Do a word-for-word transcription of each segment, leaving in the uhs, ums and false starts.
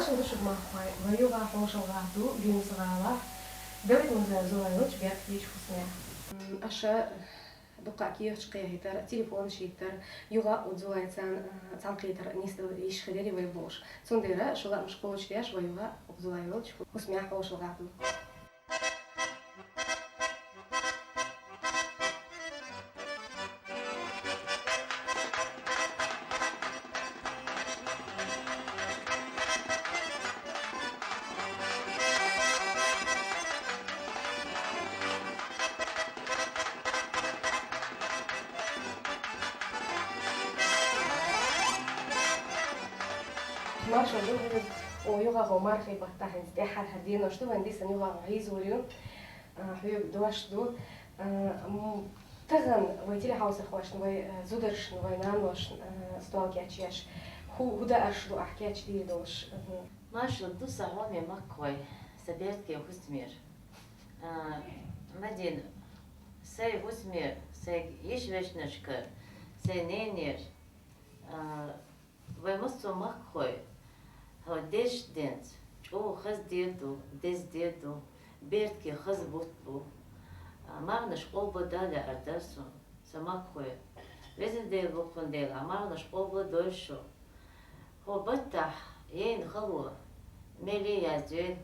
Шуга, махкахой, вай югӀа хьошалгӀа ду Гуьнза-ГӀалахь, Давид-Мурзаев Зулай йолча бехктеча хӀусаме. М, аша дукха кехаташ кхехьийтар, телефонаш йийтар, югӀа Зулайца, а, цхьана кхетар нийсдала йиш хилари вай болуш. Цундела шу лаамаш кхочушдеш, вай югӀа Зулай йолча хӀусаме хьошалгӀа ду. Маршал ду хьоьга, о, югӀа хьо мархий баттахь хӀинца тӀаьххьара хьан денош ду, вайн дисна югӀа хьо хьийзор ю, а, хьоьга дош ду. А, м, тахана вай телехьовсархошна, вай, а, зударшна, вай наношна, а, стол кечъеш, хӀу-, хӀу даарш ду ахь кечдийр долуш? Мгм. Маршал ду, сан хьоме махкахой, сан бертке хӀусамера. А, Мадина, сайн хӀусамера, сайн йиш-вешнашкара, сайн ненера, а, вай массо а махкахой, хьо дезачу денца чӀогӀа хаза де ду, деза де ду, бертке хаза бутт бу. А, марханаш къобалдан лаьара дара суна, сан махкахой. Везан Дела ву-кх хӀун дела, марханаш къобалдойла шу. Хьо баттахь яйна хало мел яздойла,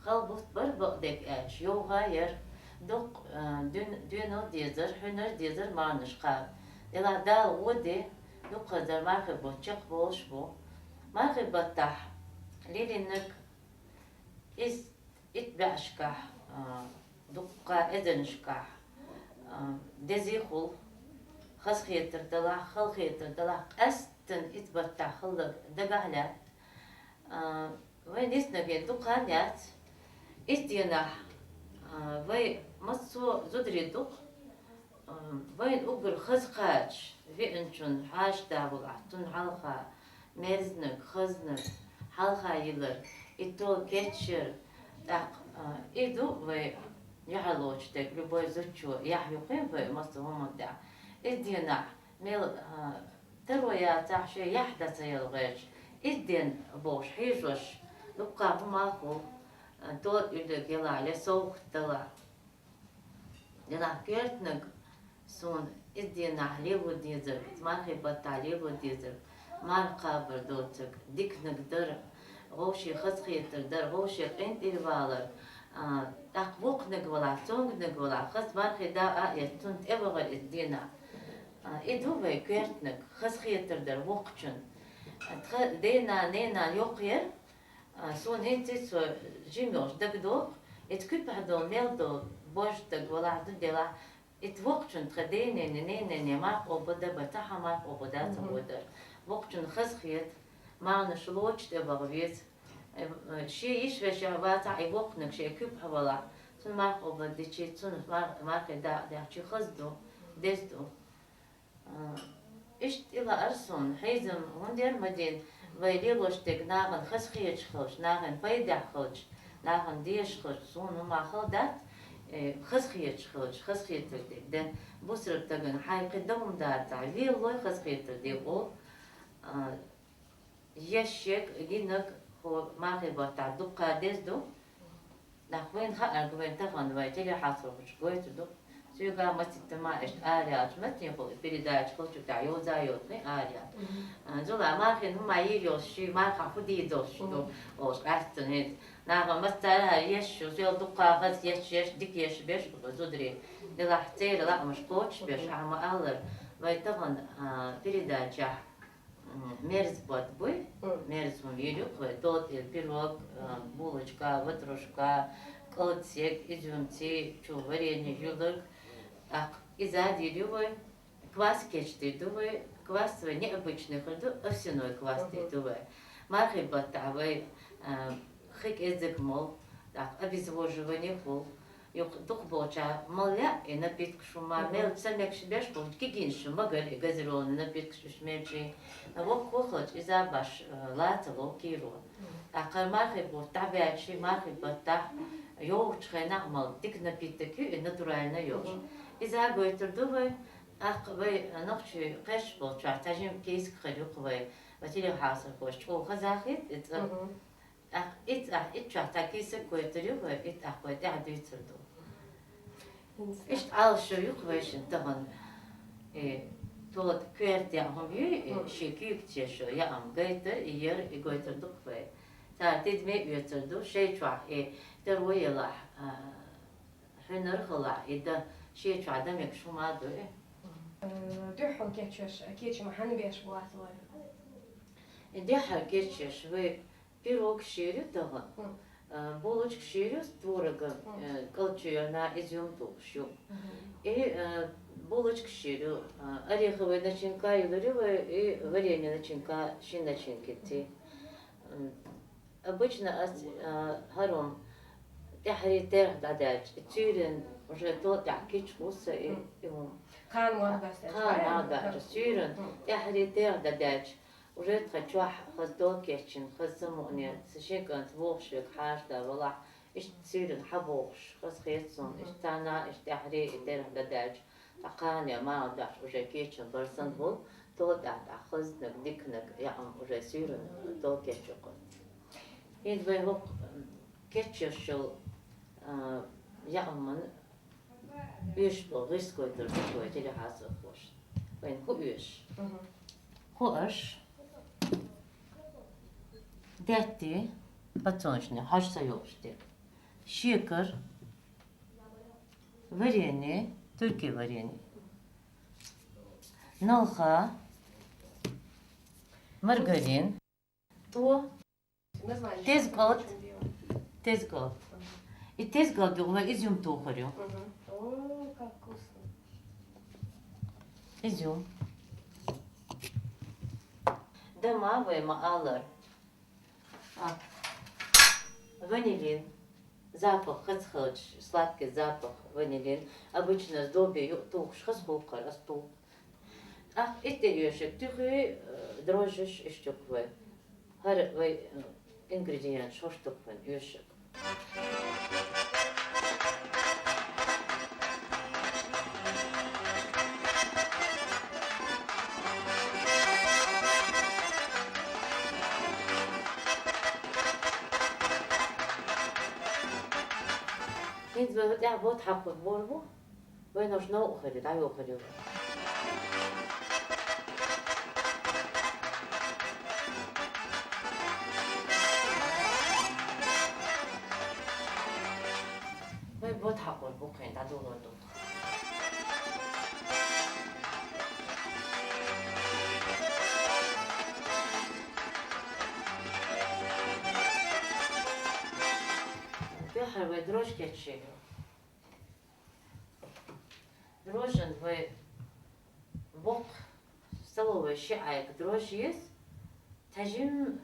хала бутт бара бакъдерг аьлча, йовха яра. Дуккха, а, дуьн-, дуьйна дезара, хьуьнар дезара марханаш кхаба. Делахь Дала гӀо де, дуккхаза дара мархий бутт чекхболуш бу. Мархий баттахь лелийнарг иза итт бӀешкахь, а, дуккха эзарнашкахь, а, дезий хуьлу, хазахетар далахь, халахетар далахь, къаьсттина итт баттахь хилларг дагахь лаьтта. А, вайн диснаге дукха хан яц. Итт дийнахь, а, вай массо а зударий ду-кх, а, вайна уггар хаза кхача, веанчун хьаша да волахь, цунна хьалха мерзаниг, хазаниг, хьалха йиллар, и тола кечъяр, тӀаккха, а, и ду вай яхьар лоцуш дерг, любой зудчо яхь юкъе вай массо а хӀуманна тӀехь. Итт дийнахь мел, а, таро яцахь, шен яхь дан ца яла гӀерташ, итт ден бохуш хьийзош, дуккха хӀума хуьлу, а, тола уьллиг ялахь, я совгӀат далахь. Делахь коьртаниг суна итт дийнахь лело дезарг, мархий баттахь лело дезарг, марха кхабар доцург, диканиг дара, вовшийн хазахетар дара, вовшийн къинтӀера валар, а, тӀаккха воккханиг валахь, цомгниг валахь, хаза мархий дакъа а эцна, цунна тӀевахар итт дийнахь. А, и ду вай коьртаниг, хазахетар дар воккхачун. А, тхан дена, нена йоккха яра, а, суна хӀинца а со жима йолуш дагадогӀу, итт куьпахь долу, мел долу божа стаг валахь, ду делахь, итт воккхачун тхан денене, ненене марха къобалдан бан, цхьа марха къобалдан ца Мгм. гӀо дара. Воккхачун хазахета, марханаш лоцуш тӀеваха веза. Э, э, шен йиш-вешех вацахь, и воккханиг шен куьпахь валахь, цунна марха къобалдичи, цунна мар-, мархий дакъа даьхчи хаза ду, деза ду. А, иштта и лаьара суна, хьийзам хӀунда яра, Мадина, вай лелош дерг нахана хазахеташ хилча, нахана пайдехь хилча, нахана дезаш хилча, суна хӀума хала дац, э, хазахеташ хилча, хазахетар дерг. Де, бусалба стагана хьайн кхин дан хӀума дацахь, лелалой хазахетар де олу. А, еш ерг, гинарг хӀу мархий баттахь дуккха деза ду. Нах вайна хаьарг, вайн тахана вай телехьастагӀчо гойтур ду. Соьга мациттан ма иштта араяьлча, маттехула передача хилча тӀехь йовза а йолу кхин араяьлча. Мгм. А, Зула, мархин хӀума йийр йолуш ши, мархахь хӀу дийр долуш ду, Мгм. олуш къаьстина хӀинца. Наха массара а еш шу, сел дуккха хаза еш, еш, дика еш беш бу зударий. Делахь церан лаамаш кхочуш беш, Мгм. ахьа ма-аллара, вай тахана, а, передачехь М, мерза бод буй, Мгм. мерза хӀума йийр ю-кх вай, долтӀера пирог, а, булочка, ватрушка, кӀалдисерг, изюмций, чу варенье, Мгм. юлларг. ТӀаккха иза дийр ю вай, квас кечдийр ду вай, квас вай необычный хир ду, овсяной квас дийр Мгм. ду вай. Мархий баттахь вай, а, хи кӀезиг молу, тӀаккха обезвоживание хуьлу. Юха дукхахболчара ма лаьа и напиткаш, хӀума Мгм. мел ца мегаш беш болчу кегийнаш ма гара и газированный напиткаш, уьш мелчий. Воккхахо хилча иза баш, э, лацало кийро. Мгм. ТӀаккха мархий бутт дӀабаьлча, мархий баттахь йогӀучу хенахь мала дика напиток ю и, натуральный йолуш. Мгм. Иза гойтур ду вай, тӀаккха вай нохчий кхерчаш болчохь цхьа жима кийсак хир ю-кх вай, вай телехьастагӀчоьнна чӀогӀа хазахийта и цӀа. Мгм. ТӀаккха итт, ахь итт чохь цхьа кийсак гойтур ю вай, итт ахь вай тӀаьхьа дуьйцур ду. Иштта Ӏалашо ю-кх вайшинна тахана. Э, тхо коьрта яа хӀума ю, э, шен куьйга тешо яа хӀума гайтар, и яр, и гойтур ду-кх вай. Цара тидаме оьцур ду, шайн чохь, э, таро елахь, а, хьуьнар хилахь, и дан шен чохь дан мегаш хӀума ду, э. Э, дуьххьал кечъеш, кечам хьанна беш бу вай? И дуьххьал кечъеш вай пирог шийр ю тахана, э, булочка шийр ю, творога, э, кӀалчу йоьлла изюм тухуш ю. И, э, булочка шийр ю, э, ореховая начинка йилур ю вай, и варенье начинка, шин начинка ди. М, обычно ас, э, хӀара хӀума тӀаьххьара терахь дӀадаьлча, и суьйранна уже тӀаьхьа кечъеш ву со и, и хӀума. Кхана мах дац, кхана мах дац, суьйранна тӀаьххьара терахь дӀадаьлча, уже тхан чохь хаза тӀаьхьа кечйина, хаза самукъане, са шин кӀант вогӀуш верг хьажа да валахь, иштта суьйранна хьабогӀуш, хаза хета суна, иштта цхьана, иштта тӀаьххьара и терахь дӀадаьлча, ткъа кхана я мах дац, уже кечам бар санна хул, тӀаьхьа тӀаьхьа хазанаг, диканаг яа хӀума уже суьйранна тӀаьхьа кечъеш ю-кх. ХӀинца вай хӀокху кечъеш йолу, а, яа хӀуманна оьшуш болу гӀирс гойтур ду вай телехьастагӀчунна. Вайна хӀун оьшу? Мгм. ХӀун оьшу? Даьтти, подсолнечный, хьожа ца йолуш дерг. Шекар, варенье, туркий варенье. Налха, маргарин, тӀо, тезгалт, тезгалт. И тезгалт ду вай изюм тухур ю. Мгм. О, как вкусно. Изюм. Дама вай ма-аллара. А, ванилин. Запах хаза хилча, сладкий запах, ванилин. Обычно ас добе юкъа тухуш хаза хӀокхара ас туху. ТӀаккха итт де оьшург туьхи, э, дрожжаш, иштта ю-кх вай. ХӀара вай, э, ингредиенташ хӀорш ду-кх вайн оьшург. ХӀинца вай тӀехь бод хьакхур бор бу. Вайнаш новкъа хир ю, дӀайохур ю. Вай бод хьакхур бу кхин, дӀадугӀур ду. Дуьххьара вай дрожжи кечъеш ю. Дрожжина вай боккха столовая ши Ӏайг дрожжи еза, тхьажим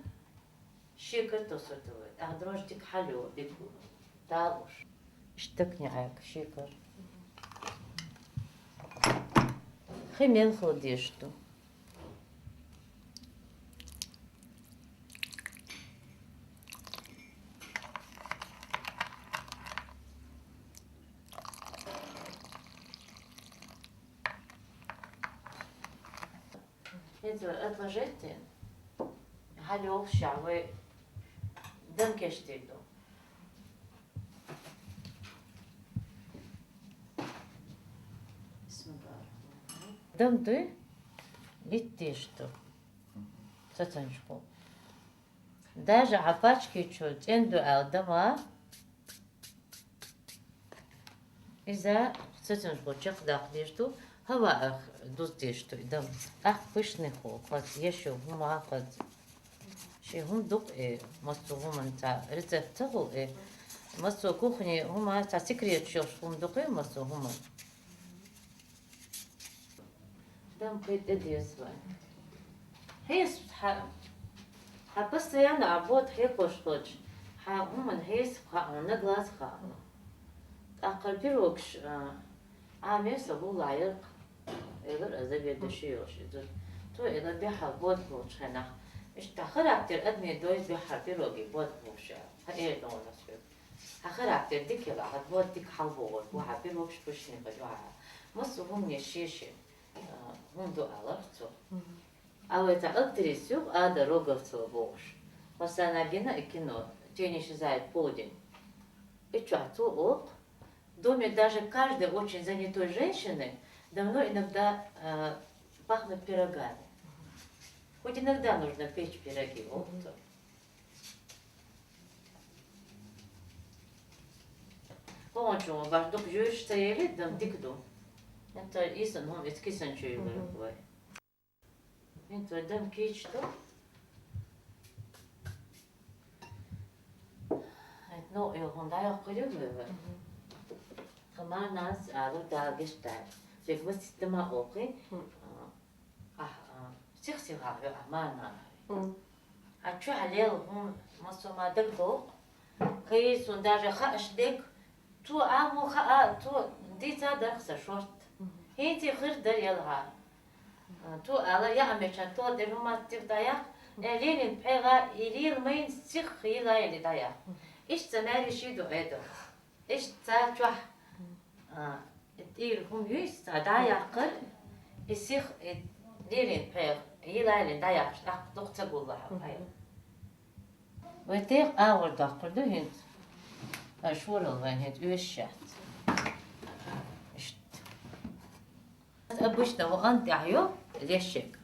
шекар тосур ду вай. ТӀаккха дрожжи дика хьалайо, дика далуш. Иштта даккхий Ӏайг шекар. Хи мел хила дезаш ду. ХӀинца вай отложить дина, хьалайохуш вай дам кечдийр ду. Дам дуй? Литтийш ду. Сацанчуху. Даже хьан пачкийчул цӀена ду аьлла дама, иза сацанчуху чекхдаккха дезаш ду, хӀаваах дуза дезаш ду и дам. ТӀаккха пышниху, кхаца, еш ю хӀума кхаца. Шен хӀума ду-кх и, массо а хӀуманца рецепт ца хуьлу и. Массо а кухне хӀума, цхьа секреташ йолуш хӀума ду-кх и массо а хӀуманца. Дам кхин тӀе деза вай. Хьесап хьан, хьан постоянно а бод хьекхош хилча, хьан хӀуманна хьесап хаьа хьуна, на глаз хаьа хьуна. ТӀаккха пирогаш, а, Ӏамийра сан гӀуллакх, элира ас заведующий йолуш иза. Цо элира, дуьххьара бод хилчу хенахь, иштта характер адамийн дойза дуьххьара пироге бод хилча, хьан эр догӀу ас хьоьга. Хьан характер дика хилахь, хьан бод дика хьалабогӀур бу, хьан пирогаш пышне хир ю хьан. Массо а хӀумане шен-шен, а, хӀума ду аларх цо. Мгм. А вай цхьа актриса ю-кх, Ада Роговцева бохуш. Хосана гина и кино «Тень исчезает в полдень». И чё, цу ок. В доме даже каждой очень занятой женщины давно иногда э, пахнет пирогами. Хоть иногда нужно печь пироги. Ок. Хончу баш дук жуйш цаели дам дик ду. Это исан хом эцкисан чуйвар. Мгм. Вай. Ин то дам кич то. Ну, ё хонда ё кырю вай. Хамар нас ару да гештай. Бек мас тима окей. Мгм. А, а, сих сих а, ё, а, мана. Мгм. А чё, а лел, хм, масома дык док. Кей сун даже ха аш дык. Ту а му ха а, ту ди ца дыр хса шорт. Мгм. Хин ти хыр дыр ел ха. А, ту ала я амечан то дыр хумат тир даяк. Э, лилин пега, и лил мейн сих хила ели даяк. Мгм. Иш ца мэри ши ду эдо. Иш ца чух. А, ит ир хум юй ца да якыр. Исих, ит дирин пер. Йылайлин да якш, ак дук ца гулла хай. Вай тех авр да курду хинт. А шурал вай хинт уйшат. Ишт. Обычно во антя ё, лещик.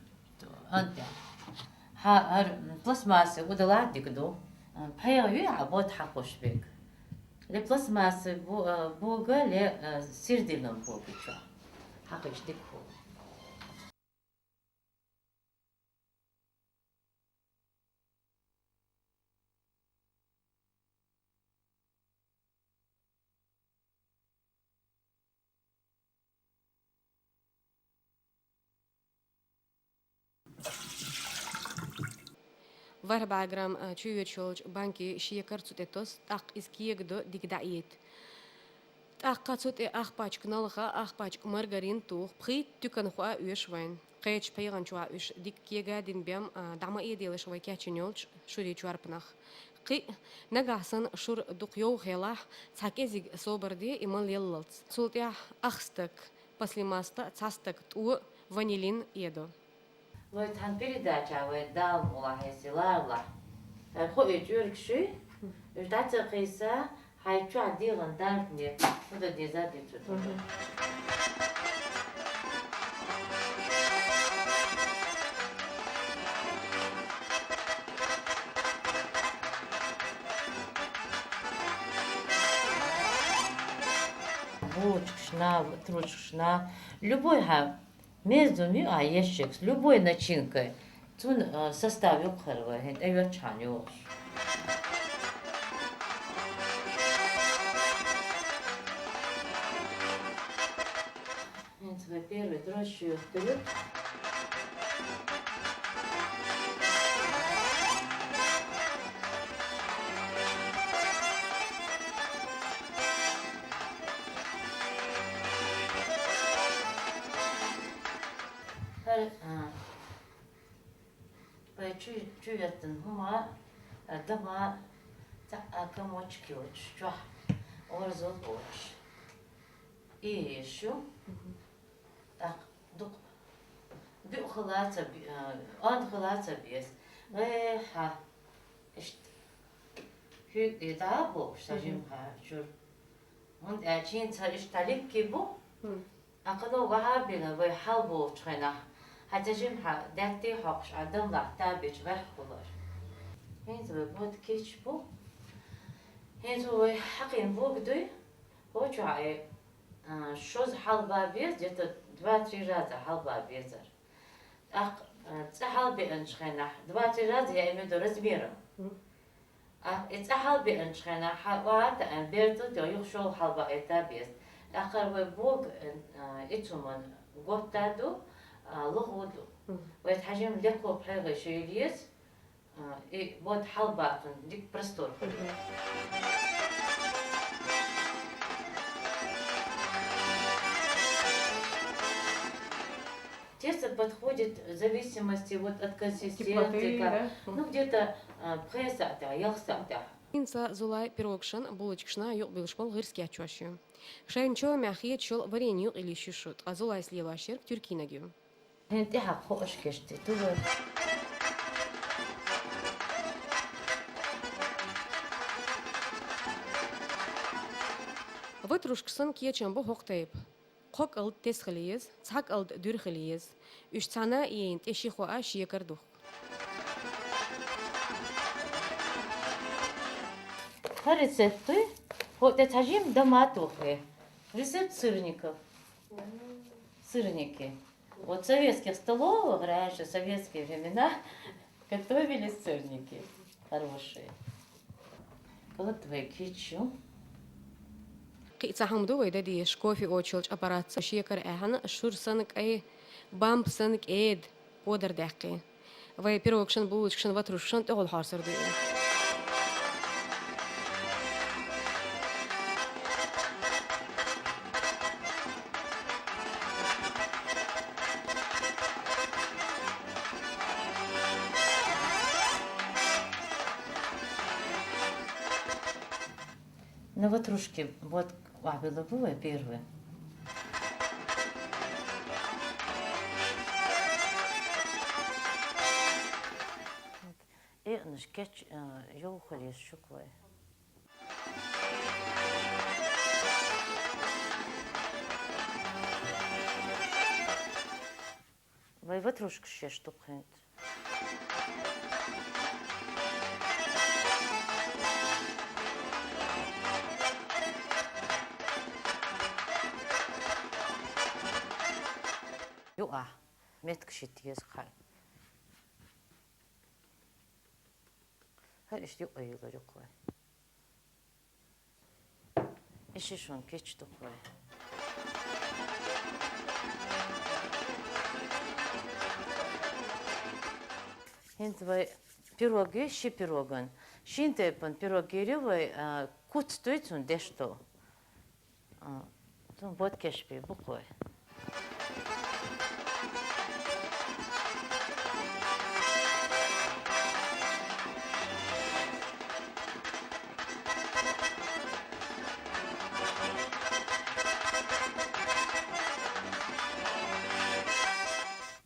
Антя. Ха, ар пластмассы удала дик ду. Пер юй а бот хакуш бик. Ле пластмассы бу-, э, буга, ле, э, сирдилон буга чо. Хакыш дик ху. Варбаграм, а, чуйвечолч банки шекар цутетос, так из киегдо дигдаиет. Тӏаккха цу тӏе ах пачк налха, ах пачк маргарин тух, пхийтта тюкан хуа уьш вайн. Кхеча пхьегӏан чуа уьш дика кега дин бем, а, дӏа ма эделаш вай кечинёлч шури чуарпнах. Кхиъ, нагахь сан шур дукха йовхелахь, цхьа кӏезиг собар де и мал леллалц. Цул тӏехь ах стаг паслимаста, цхьа стаг тӏо, ванилин эдо. Вай тхан передача вай дал мула хеси ларла. Хай хо и чурк ши, уж даца киса, хай чуа дилан дартни, худа деза дицу. Булочкашна, тручкашна, любой ха, между ми а ящик с любой начинкой. Цун, э, состав юкхар ва, хин, э, вёчхан юкш. Хин, свой первый дрожжи вперёд. Хар, а, пай чу-, чуяттан хума, а, дама, та, а, комочки уч, чух, орзул уч. И шу. Мгм. Так, дук. Бу хылаца би-, а, он хылаца бес. Э, ха. Ишт. Хю, и да бу, сажим ха, чур. Мгм. Он, э, чин ца ишт талик ки бу. Мгм. Акъну ваха бина вай хьал болчхайна. Хьатажим хьа датти хьокъш адам лахта бич вех хулар. Хинз вай бот кич бу. Хинз вай хакъин буг дуй. Хочу ай, а, шоз хьал ба без, где-то два-три раза хьал ба безар. Ах, а, цӏа хьал бе анчхайна. Два-три раза я имею в виду размером. Мгм. А, и цӏа хьал бе анчхайна, ха, ва, та, а, берту, тё, юх шол хьал ба эта бес. Ахар вай бог, э, а, и цуман, готта ду, а, лугу ду. Мгм. Вай тхажим леко пхайга шейлиес, а, и вот хьал батун, дик простор. Мгм. Тесто подходит в зависимости вот от консистенции, теплоты, как, да? Ну, где-то, а, пхеса, да, ялхса, да. Инца Зулай пирогшан, булочкшна, юкъ билшмал гъирс кячваши. Шайн чо мяхи чол варенье юкъ или шишу, тӏа Зулай слила шерк тюркинагю. Хин тӏехьа хо аш кешти, тугу. Ватрушка санна кечам бу хӀокху тайпа. Кхо кӀалд тесна хила еза, цхьа кӀалд дуьра хила еза. Уьш цхьаьна а йийна, тӀе ши хӀоа шекар духку. ХӀара рецепт дуй, хӀокху тӀе цхьа жима домат ву хье. Рецепт сырников. Сырники. Вот в советских столовых раньше, в советские времена, готовили сырники хорошие. Кладывай кичу. Кхин а цхьа хӀума ду вай дан дезаш, кофе оцучул аппарат санна, шекар аьхьна, шура санна кӀай, бамба санна кӀеда, кӀодар даьккхи. Вай пирогашна, булочкашна, ватрушкашна тӀехула хьорсур ду и. На ватрушке вот охьабилла бу вай первый. Эънаш кеч, э, йовхале шук вай. Вай ватрушкаш еш ду хӀинца. Юкъахь меттигаш йита еза кхаьа. ХӀара иштта юкъа йилар юкъа вай. И ши шун кеч ду хой. ХӀинца вай пирог ю, ши пироган. Шин тайпан пирог йийр ю вай, а, куц дуй цунна деш долу. А, цунна бот кечбе бу хой.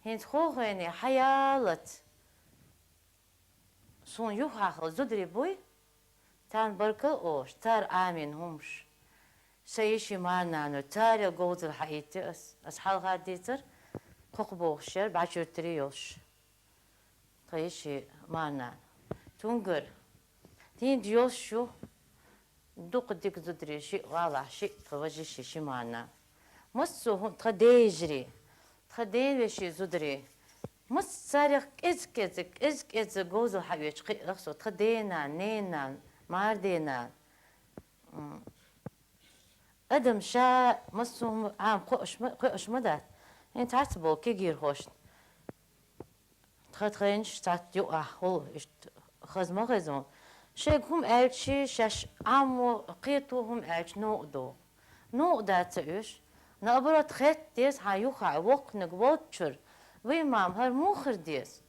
ХӀинца хӀокхуьнан хьаялац. Суна юххехь хилла зударий буй, царна баркалла олуш, цара Ӏамийна хӀумаш. Сан йиши марнана, царел говзал хьаийттира ас. Ас хьалха дийцар, кхокху бохуш яра, бӀаьчуьртаре йолуш. Тхан йиши марнана. Цуьнгара дийнна йолуш ю, дукха дика зударий, шиъ гӀалахь, шиъ тхан важа йиши, ши марнана. Массо а хӀун, тхан ден йижарий, тхан ден вешин зударий. Массарех кӀезиг-кӀезиг, кӀезиг-кӀезиг говзал хьаоьцуш кхиарх со, тхан ден-нана, ненан-нана, марен ден-нана. М. Адам ша массо а хӀума Ӏама кхоуш ма, кхоуш ма дац. ХӀинца цхьацца болу кегийрхошна. Тхан тхайнаш цхьацца юкъахь хуьлу, иштта хаза ма хеза. Шайга хӀума аьлча, шаьш Ӏамо, кхето хӀума аьлча, новкъа догӀу. Новкъа дац ца уьш. Наоборот, хетта деза хьан юххехь воккханиг волччуьра. Вуй, мама, хӀара муха хир деза?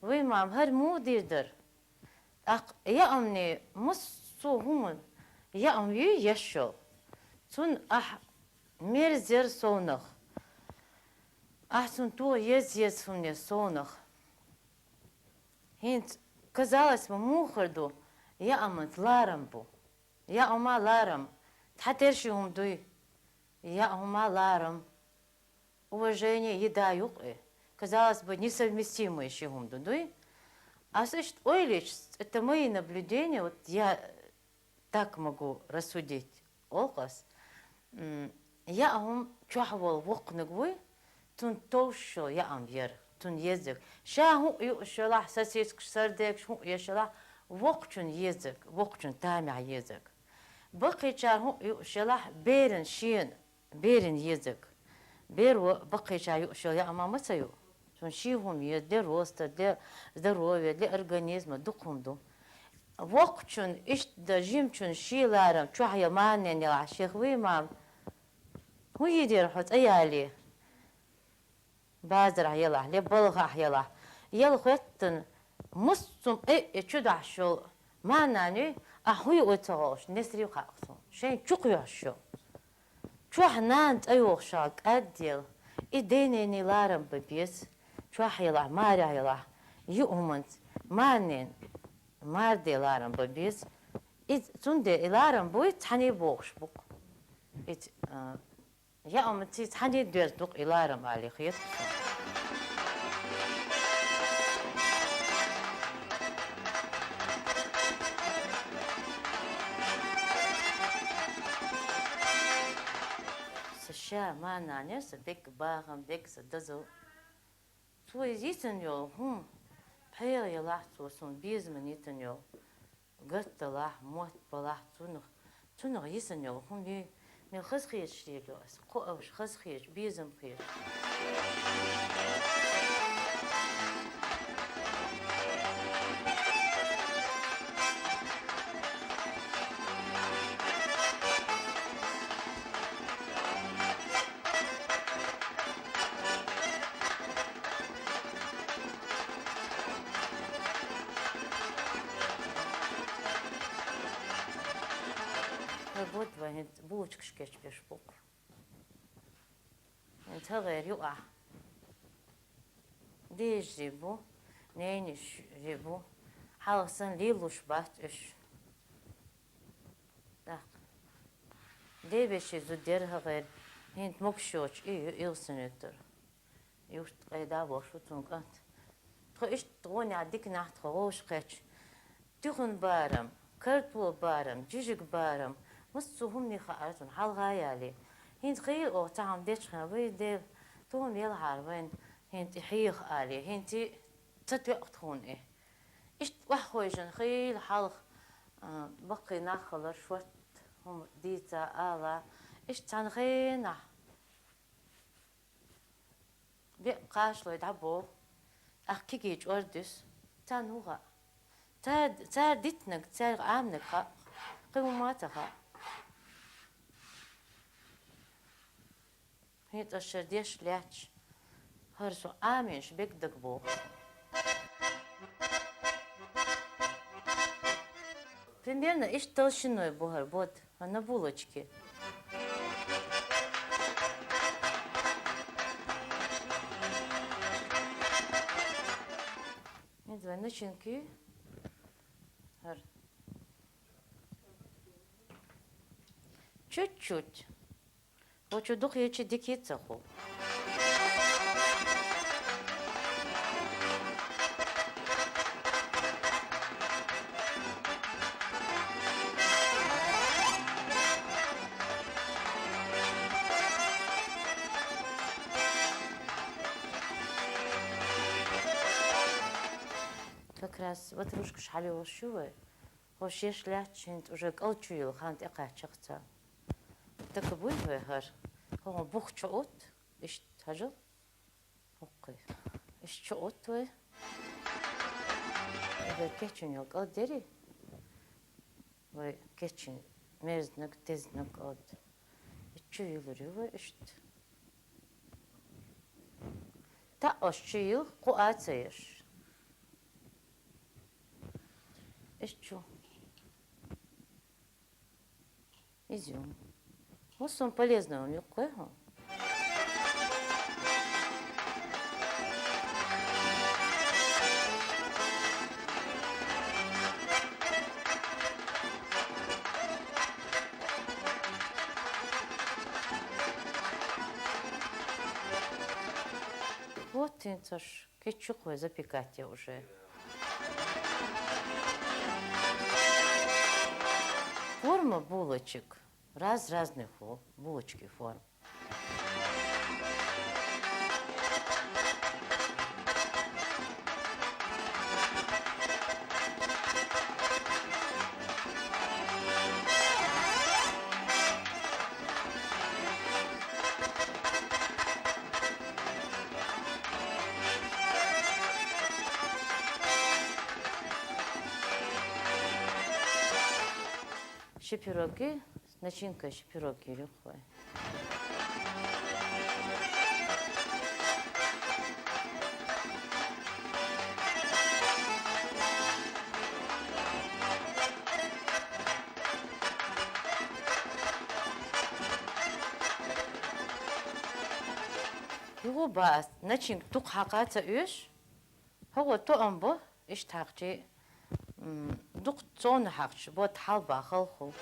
Вуй, мама, хӀара муха дийр дара? ТӀаккха яамни массо а хӀуманна яам юй еш йолу. Цунна ахь мерзера совнах. Ахь цунна тоха еза-еза хӀумане совнах. ХӀинца, казалось бы, муха хир ду, яаманца ларам бу. Яама ларам. Цхьатерра ши хӀума дуй. Яа хӀума ларам. Уважение, еда юкъа и. Казалось бы, несовместимые ши хӀума ду, дуй? Ас иштта ойла йича, это мои наблюдения, вот я так могу рассудить, олу ас. М, яа хӀума чохь волу воккханиг вуй, цунна товш йолу яам яра, цунна еззиг. Ша хӀун а юуш йолахь, сосискаш, сардегаш хӀун а еш йолахь, воккхачунна еззиг, воккхачунна тамехь еззиг. Баккхийчара хӀун а юуш йолахь, беран шена Берина езаг. Беро баккхийчара юуш йолу яа ма ца ю. Цунна ши хӀума еза, для роста, для здоровья, для организма, дукха хӀума ду. Воккхачун, иштта дан жимачун ши ларам чохь я марнен ялахь шех вуй, мам? ХӀун йийр яра хьо цӀа яле? Базарахь ялахь, ле балхахь ялахь. Яла хӀоьттина, муьсту цунна кхиъ чу дахьаш йолу марнана юй, ахь хӀун юуй ца хууш, несарий хаьа суна. Шайн чу кхоьхьуш йолу. Чохь нана цӀа йохуш кӀадъелла, и ден-нений ларам бан беза, чохь ялахь, марехь ялахь, юа хӀуманца, марнен, марден ларам бан беза. Иза цундела и ларам буй, цхьаьний бохуш бу-кх. Ит, а, я ам циц хьани дер дукъ иларам али хет. Са ша ма нанер са бек багам, бек са дазу. Цо из йисанел хӀума пхьегӀа ялахь цо сона безаман йитанел. Гатдалахь, мотт балахь цунах, цунах йисанел хӀума мел хаза хеташ лелаю ас. Кхоъ уж хаза хеташ, безам хеташ. Вай бод вай хӀинца булочкаш кечбеш бу-кх. ХӀинца хӀагӀер юкъахь дежари бу, ненишри бу, хьалха санна лелуш бац уьш. ТӀаккха дебеши зуда яра хӀагӀер, хӀинца могуш йоцуш и ю илсануьттур. Юрт къайда а бохуш ву цуьнан кӀант. Тхо иштта гӀонехь дика нах тхо вовшахкхетча, туьхан барам, картол барам, жижиг барам, массо а хӀумане хаьара цунна хьалха а яле. ХӀинца хийла оха цхьа хӀума дечхьана, вай Дела, тхуна елахьара вайна хӀинца и хьеха алий, хӀинца и ца тоьа тхуна и. Иштта охьахойжина хийла хьалха, а, баккхий нах хилар, шортта хӀума дийца, ала, иштта цхьана хенахь. Беа кхачалой дӀабоху, ахь кегий чӀор дуьсу. Царна хӀун хаьа? Цара, цара дитинарг, цаьрга Ӏаминарг хаьа, кхин хӀумма а ца хаьа. ХӀинца аш шара деш лаьтташ, хӀара со Ӏамийнаш бега дага боху. Примерно иштта толщиной бу хӀара бод, а на булочке. Нет, давай начинки. ХӀара. Чуть-чуть. Вочу дукха йичи дикий ца ху. Как раз ватрушкаш хьалайолуш ю вай. ХӀо шеш лаьтташ хӀинца уже кӀал чу йилла хан тӀекхаьчча-кх цо. Така буй вай хӀара? ХӀо хӀун бух чу отта? Иштта хьажал. ХӀокхуй. Иштта чу отта вай. Уже кечйина йолу кӀал дерий? Вай кечйина мерзаниг, тезниг кӀал. И чу йилур ю вай иштта. Таъаш чу йилла, кху а ца еш. Иштта чу. Изюм. Массо полезного юккъе хьо. Вот хӀинца аш кечйу-кх вай запекать уже. Форма булочек раз-разных ву, булочки форм. Ши пироги, начинка ши пироги юккъе. Юха бац, начинка дукха хьакха ца оьшу. ХӀокхо тоам бо, иштта хьакхчий, м, дукха цунна хьакхча, бод хьалба халху.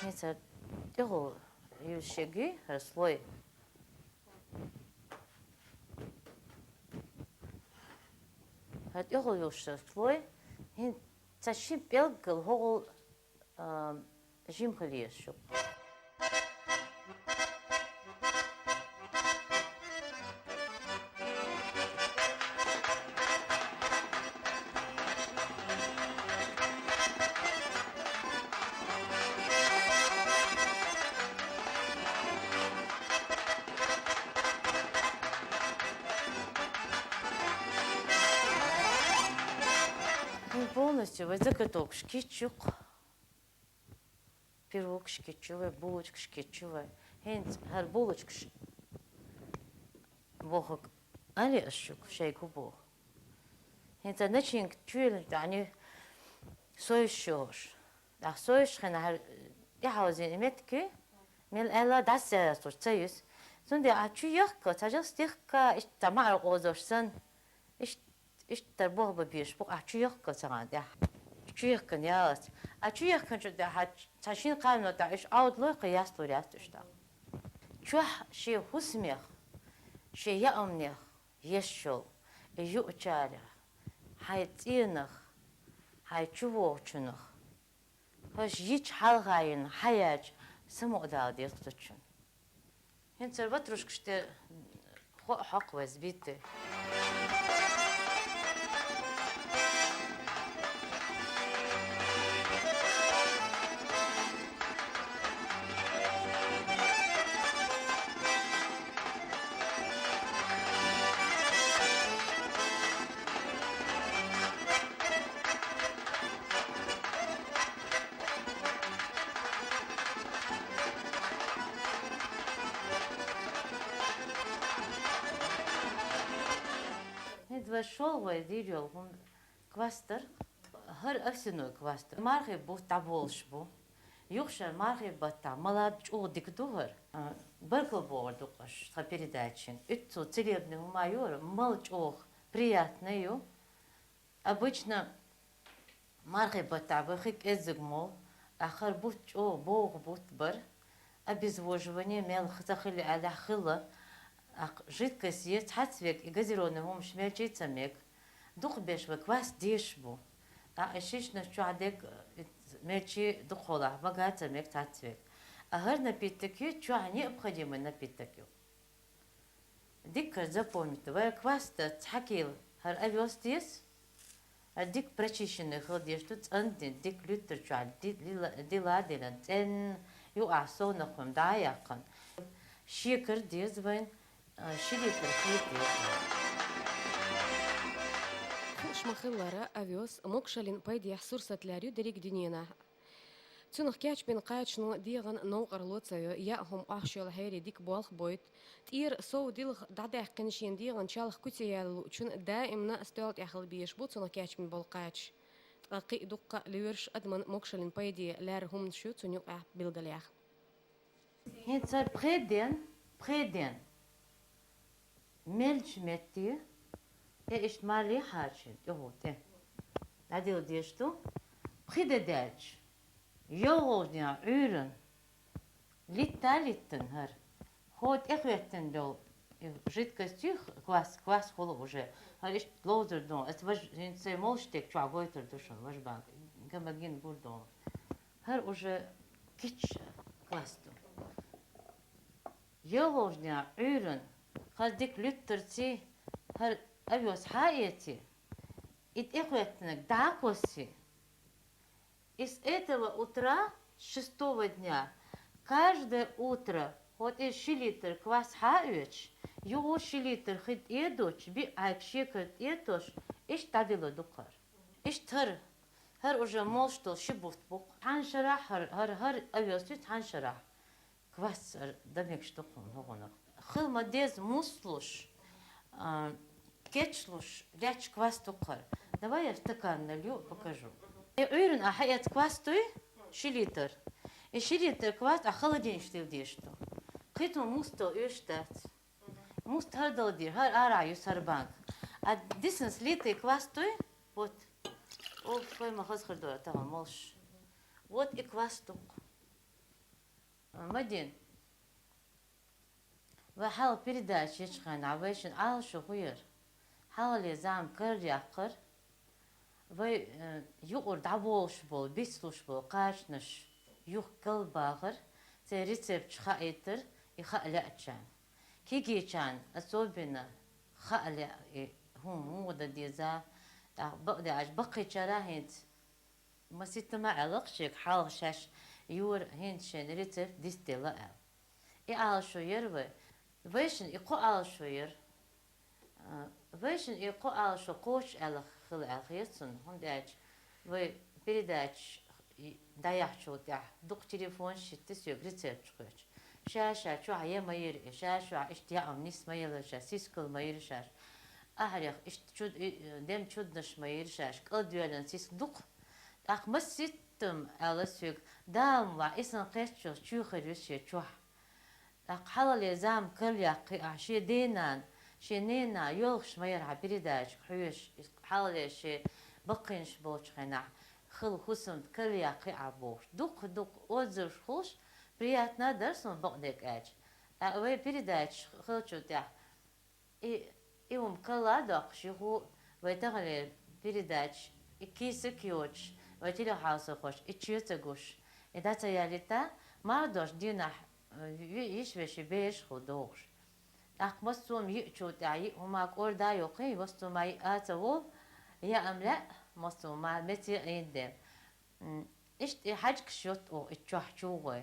ХӀинца тӀехула юлуш йола слой. ХӀара тӀехула йолуш йола слой, хӀинца шин пӀелгал хӀокхул, а, жима хила езаш ю. ХӀинца полностью вай заготовкаш кийча ю-кх. Пирогаш кийча ю вай, булочкаш кийча ю вай. ХӀинца хӀара булочкаш бохург ала езаш ю-кх, шайга хӀун боху. ХӀинца начинка чу еллачу тӀехь соевый соус. ТӀаккха соевый соус хьайна хӀара тӀехьа хьовзийна меттиг, мел аьлла, дӀасаяьлла ца юьсу. Цундела ахь чу яхка, цхьа жагӀ стихка, иштта цхьа маӀар къозош санна, иштта, иштта тара боху бан безаш бу-кх ахь чу яхка ца гӀан тӀехь. Чу яхкана ялац. Ахь чу яхканчу тӀехь цхьа шина кхаьмно тӀехь уьш Ӏовдалой, кхин ястор яц уьш тӀаккха. Чохь шен хӀусамех, шен яамнех езаш йолу и юучарех, хьайн цӀийнах, хьайн чувогӀучунах, хӀорш йича хьалха йина хьаяьлча самукъадала деза цу чун. ХӀинца ватрушкаш тӀе хӀоъ хьокху вай, сбитый. ХӀинца вай шолгӀа вай дийр йолу хӀума квас дара. ХӀара овсяной квас дара. Мархин бутт дӀаболуш бу. Юха шайн мархин баттахь малад чӀогӀа дика ду хӀара. А, баркалла бохур ду-кх аш тхан передачина. Уьтту цо целебный хӀума ю хӀара, мала чӀогӀа приятный ю. Обычно мархин баттахь бан хи кӀеззиг молу, тӀаккха хӀара бутт чӀогӀа бовха бутт бара. Обезвоживание мел ца хилла аьллехь хилла, тӀаккха жидкость е цхьацца верг, и газированный хӀумаш мелчий ца мега. Дукхахберш вай квас дезаш бу. ТӀаккха и шишнаш чохь дерг, э, мелчий дукхахволахь мага ца мега цхьацца верг. А хӀара напиток ю, чохь необходимый напиток ю. Дикка запомнить, вай квас дан цхьа кила хӀара овес деза. ХӀара дика прочищенный хила дезаш ду, цӀандина, дика луьттар чохь ди-, дила-, дила а дилина, цӀенна юкъахь совнах хӀума дӀа а яьккхина. Шекар деза вайна, а, ши литр хи деза вайна. Хууш ма-хиллара, овес могашаллин пайдехь сурсат лаьрра ю дерриг дуьненахь. Цунах кечбина кхачано дегӀан новкъарло ца йо, яа хӀума охьашоьлхьерий дика болх бойту. ТӀера сов дилха дӀадаьккхина шен дегӀан чалх куьце яьлла луучун даимна а стоьл тӀехь хила безаш бу цунах кечбина болу кхачаш. Ткъа кхин а дуккха а лоьраш адаман могашаллин пайде лаьрра хӀуманаш ю цунна юкъахь билгалъяьхна. ХӀинца хӀара пхи ден, пхи ден. Мелча метте, тӀе иштта мали хьарчийна, тӀехула тӀе. ДӀадила дезаш ду. Пхи де даьлча, йовхалжнехь Ӏуьйранна, литта-литтана хӀара, хӀо тӀехӀоьттина йолу и жидкость ю, квас, квас хуьлу уже. ХӀара иштта ловзар ду. Аса важа, хӀинца сайн молуш дерг чохь гойтур ду шуна, важа бага. Гамма гина гур ду. ХӀара уже кийча квас ду. Йовхалжнехь Ӏуьйранна, хӀара дика луьттарций, хӀара овес хьаэций, и тӀехӀоьттинарг дӀа а кхоссий, и с этого утра, с шестого дня, каждое утро хӀо тӀе ши литр квас хьаоьцуш, юха ши литр хи тӀе а доцуш, биъ Ӏайг шекар тӀе а тосуш, иштта дӀадилла ду-кх хӀара. Иштта хӀара, хӀара уже молуш долу ши бутт бу-кх. Цхьана шарахь хӀара, хӀара, хӀара овес ю, цхьана шарахь квас дан мегаш ду-кх хӀума хӀокхунах. Хила ма-дезза муслуш, а, кечлуш лаьтташ квас ду-кх хӀара. Давай я стакан налью, покажу. И Ӏуьйранна ахьа эца квас дуй, ши литр. И ши литр квас ахьа холодильник тӀе дила дезаш ду. Кхин цунна мус тӀе оьшуш дац. Мус тӀе хӀара дала дийр, хӀара арахь ю сарбанк. А дисна слитый квас дуй, вот. О, хой ма хаза хир дора тахана молуш. Вот и квас ду-кх. Мадин, вай хьалха передача ечу хенахь вайшинна Ӏалашо хӀун яра? Хьалхале зама карла яккхар, вай, э, юкъара дӀаболуш болу, бицлуш болу кхачанаш юха карла бахар, церан рецепташ хаийтар, и хаа лаьачарна. Кегийчарна особенно хаа лаьа и хӀума, хӀун дан деза, тӀаккха бакъдерг аьлча, баккхийчара хӀинца маситтама аьлла-кх шега, хьалха шаьш юра хӀинца шайна рецепт дицделла аьлла. И Ӏалашо яра вай. Вайшинна и кхо Ӏалашо яра. А, вайшинна и кхо Ӏалашо кхочуш аьлла хила аьлла хета суна, хӀунда аьлча вай передачаш и дӀаяьхьначул тӀаьхьа дукха телефонаш хӀиттира соьга рецепташ кхоьчу. Ша-ша чохь я ма йира и, ша-ша иштта яа нис ма елира ша, сискал ма йира шаьш. Ахьарех иштта чуд-, и, дем чуднаш ма йира шаьш, кӀалдвеллина сиска дукха. ТӀаккха маситтам аьлла соьга, Дала ма вахь, и сан кхеттачул чоь хир ю шен чохь. ТӀаккха хьалхале зама карла яккхий ахь, шен денана, шен ненана йоьлхуш ма яра хьан передача хьоьжуш, хьалхале шен баккхийнаш болчу хенахь хилла хӀусамда карла яккхий ахь бохуш. Дукха-дукха отзываш хуьлуш, приятно дара суна бакъдерг аьлча. ТӀаккха вай передачаш хилчул тӀаьхьа и, и хӀума карла а доккхуш, юха вай таханлера передача, и кийсак а йоцуш, вай телехьалсархошка и чоь ца гуш, и дӀа ца ялийта, марха дош дийнахь, э, йи-, йиш-вешин бераш а хуьлу догӀуш. ТӀаккха массо а хӀума йиъчул тӀаьхьа йиъ хӀума кӀорда а йоккхий, массо а хӀума йиъа а ца волу, яа-м лаьа, массо а хӀума меце а йина дела. М, иштта и хьаьжкӀаш йотту оха и чохь чу гӀой.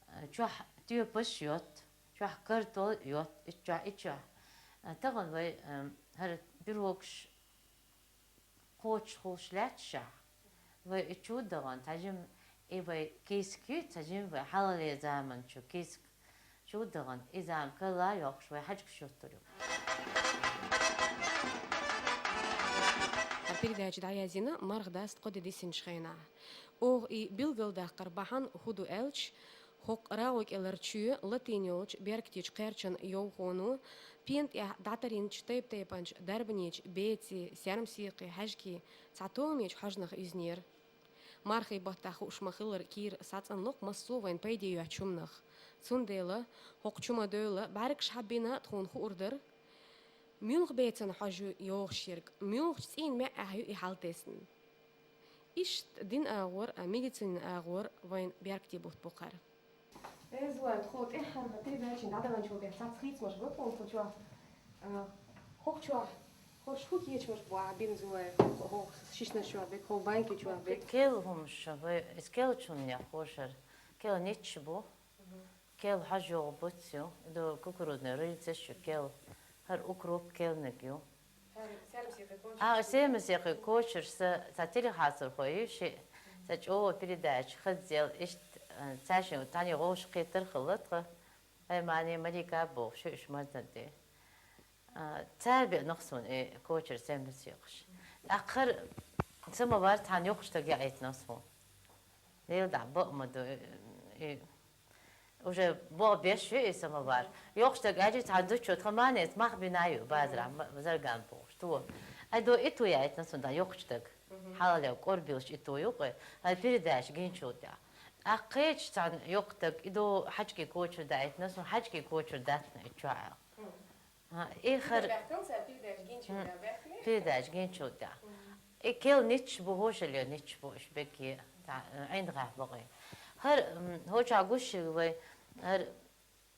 Э, чохь тоьпаш йотту, чохь картол йотту, и чохь, и чохь. Э, тахана вай, э, хӀара пирогаш кхочуш хуьлуш лаьтташехь, вай и чу дахана, цхьа жима и вай кийсак ю, цхьа жима вай хьалхале заманчу кийсак чу дахана, и зама карла а йоккхуш, вай хьаьжкӀаш йоттур ю. Хьан передача дӀаязйина марха даста кхо де дисинчу хенахь. Оха и билгалдаккхар бахьана хӀун ду аьлча, хӀокху рагӀу кӀелара чоь латийна йолчу беркатечу кхерчан йовхоно, пена тӀехь дӀатарйинчу тайп-тайпанчу дарбанечу бецийн, сермсекхийн, хьаьжкийн цхьа томечу хьожанах изнера. Мархийн баттахь хууш ма-хиллара, кийра схьацӀанло-кх массо а вайна пайде йоьттучу хӀуманах. Цундела, хӀокху чу ма-девлла, бӀаьргаш хьаббина тхуна хуур дара, муьлха бецан хьожа ю йогӀуш ерг, муьлхачу цӀийнан маьӀӀехь ю и хьалтесна. Иштта динан агӀор а, медицинан агӀор а вайна беркате бутт бу кхара. Эзла, тхо тӀаьххьара передачина дӀадаханчул тӀаьхьа цхьацца хийцамаш бу тхуна кху чохь. А, хӀокху чохь, хӀорш хӀун кечамаш бу ахь бина, Зоя? ХӀокху шишанаш чохь бен, хӀокху банки чохь бен. Кел хӀумаш, вай, иза кел чуннех хӀоршара. Кел ницкъаш бу. Кел хьожа йогӀу буц ю, ду кукурузный рыльцаш ю кел, хӀара укроп келниг ю. А, сермсекхийн кочарш сан цхьа телехьалсархой ю шиъ, сан чӀогӀа передача хазъел, иштта, а, цаьршимма цхьаьна гӀовш кхетар хилла тхан, Аймани, Малика бохуш ю уьш марзан тӀе. А, цара беанах суна и кочар, сермсекхаш. ТӀаккха хӀара самовар цхьана йоккхачу стага яийтинах суна. Лела дӀа бакъ ма ду, и, и, уже бакъ беш ю и самовар. Йоккхачу стага аьлча, цхьана зудчо тхан манеца мах бина ю базарахь, ма-, зарган бохуш, то. Ай, до и то яийтина суна дан йоккхачу стага. Хьалалев кӀорбилш и то юкъе, ай, передача гинчул тӀаьхьа. ТӀаккха кхечу цхьана йоккха стага и до хьаьжкийн кочар даийтина суна, хьаьжкийн кочар дац и чохь аьлла. А, и хӀара передача гинчул тӀаьхьа. И кел ницкъаш бу, хӀошалла ницкъаш бу, уьш бегге, цхьа, ӀиндагӀехь бакъий. ХӀара, м, хӀокху чохь гуш ерг вай, хӀара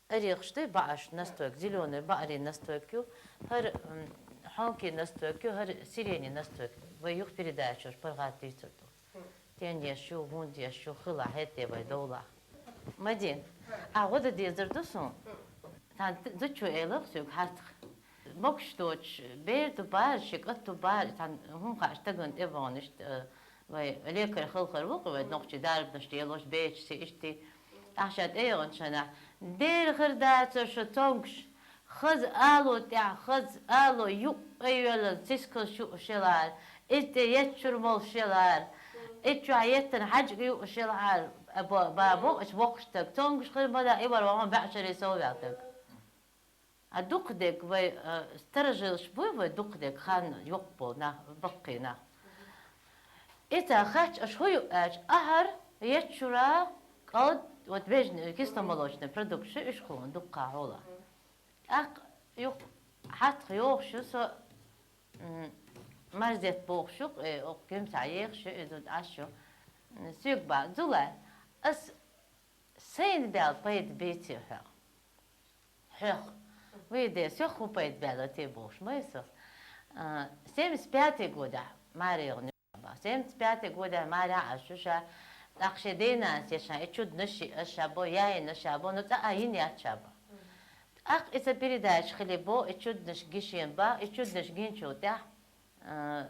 орехаш ду, баӀаш настойка, зелёный баӀарийн настойка ю, хӀара, м, хьонкийн настойка ю, хӀара сиренийн настойка. Вай юха передачаш паргӀат дуьйцур ду. Тен еш ю, хӀунда еш ю, хила хӀетте вай довлахь. Мадин, а гӀо дан дезар ду суна? Тхан зудчо элира соьга хьарцахь. Могуш доцуш бер ду бара, ши кӀант ду бара, тхан хӀума хаа стагана тӀе а вахана иштта, э, вай лекарь хала хир ву-кх вай нохчий, дарбанаш лелош, бечаси иштта. Ахь ша тӀе а яханчу хенахь, дера хир дацара шу цомгуш, хаза ало тӀехь, хаза ало юккъе йоьллина сискалш юуш елахьара, иза тӀе еттачуьра молуш елахьара, иза чохь еттина хьаьжкӀа юуш елахьара, а, бо-, ба-, боху, аша воккхуш стаг, цомгуш хир ма дац, и вара вахана баьӀ шаре совваьлла стаг. А дукха дерг вай, а, старожилаш буй вай дукха дерг, хан йоккха болу нах, баккхий нах. И ца хаьттича, аша хӀун юу аьлча, ахьар еттачуьра кӀалд Вот вежный, кисломолочный продукт шу, уж хӀама дукха хьула. ТӀаккха юха хьатха йохуш ю со, м, марзет бохуш ю, э, окху куьмсахь ехаш ю, и зуда Ӏаш ю. М, соьга боху, Зулай, ас сайна баьлла пайда бийци хьох? Хьох. Вай де, сох хӀун пайда баьлла те бохуш, ма ю со. А, семьдесят пятый годехь маре йогӀу боху. Семьдесят пятый годехь маре Ӏаш ю ша, тӀаккха шен денанас ешан, и чуднаш шиъ ша бо, яйна ша бо, ну цкъа а йина яц ша бо. ТӀаккха иза передача хили бо, и чуднаш гишен бо, и чуднаш гинчул тӀаьхьа, а,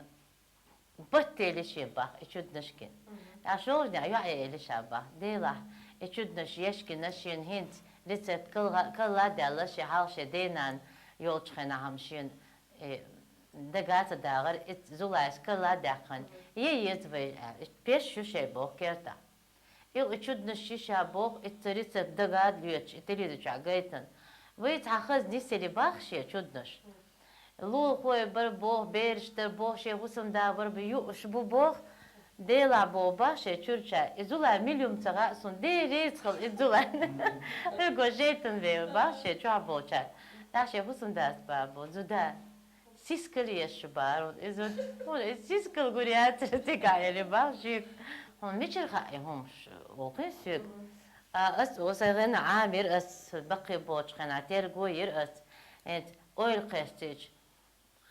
баттели шен бах, и чуднаш гина. Мгм. ТӀаккха шолгӀанехь йоӀ эли ша бах. Делахь, и чуднаш ешкина шен хӀинца рецепт калла-, калла а даьлла, шен хьалха шен денан йолчу хенахь-м шен, э, дага а ца дагӀар, и Зулайс калла а даьккхина. Е еза вай, а, пеш ю шайн боху кертахь. И, и чуднаш ши ша боху, и ца рецепт дага а лоьцуш, и телевизор чохь гайтина. Вай цхьа хаза нисели бах шен чуднаш. Лулахой бар боху, бераш дар боху, шен хӀусамда бар бу, юуш бу боху, Делахь боху бах шен чуьрча, и Зулай мила ю ца хаьа суна, Дела реза хила и Зулай. Уьгу жейтан веван бах шен чохь болчара. ТӀаккха шен хӀусамдас бах бо, Зуда, сискал еш шу бахара, и Зуда, хӀунда и сискал гур яцара цигахь эли бах шега. ХӀунда мичара хаьа и хӀумаш, охин соьга. А, ас, о, сайн гӀина Ӏамийра ас, баккхий болчу хенахь терго йира ас. ХӀинца ойла кхаьчча,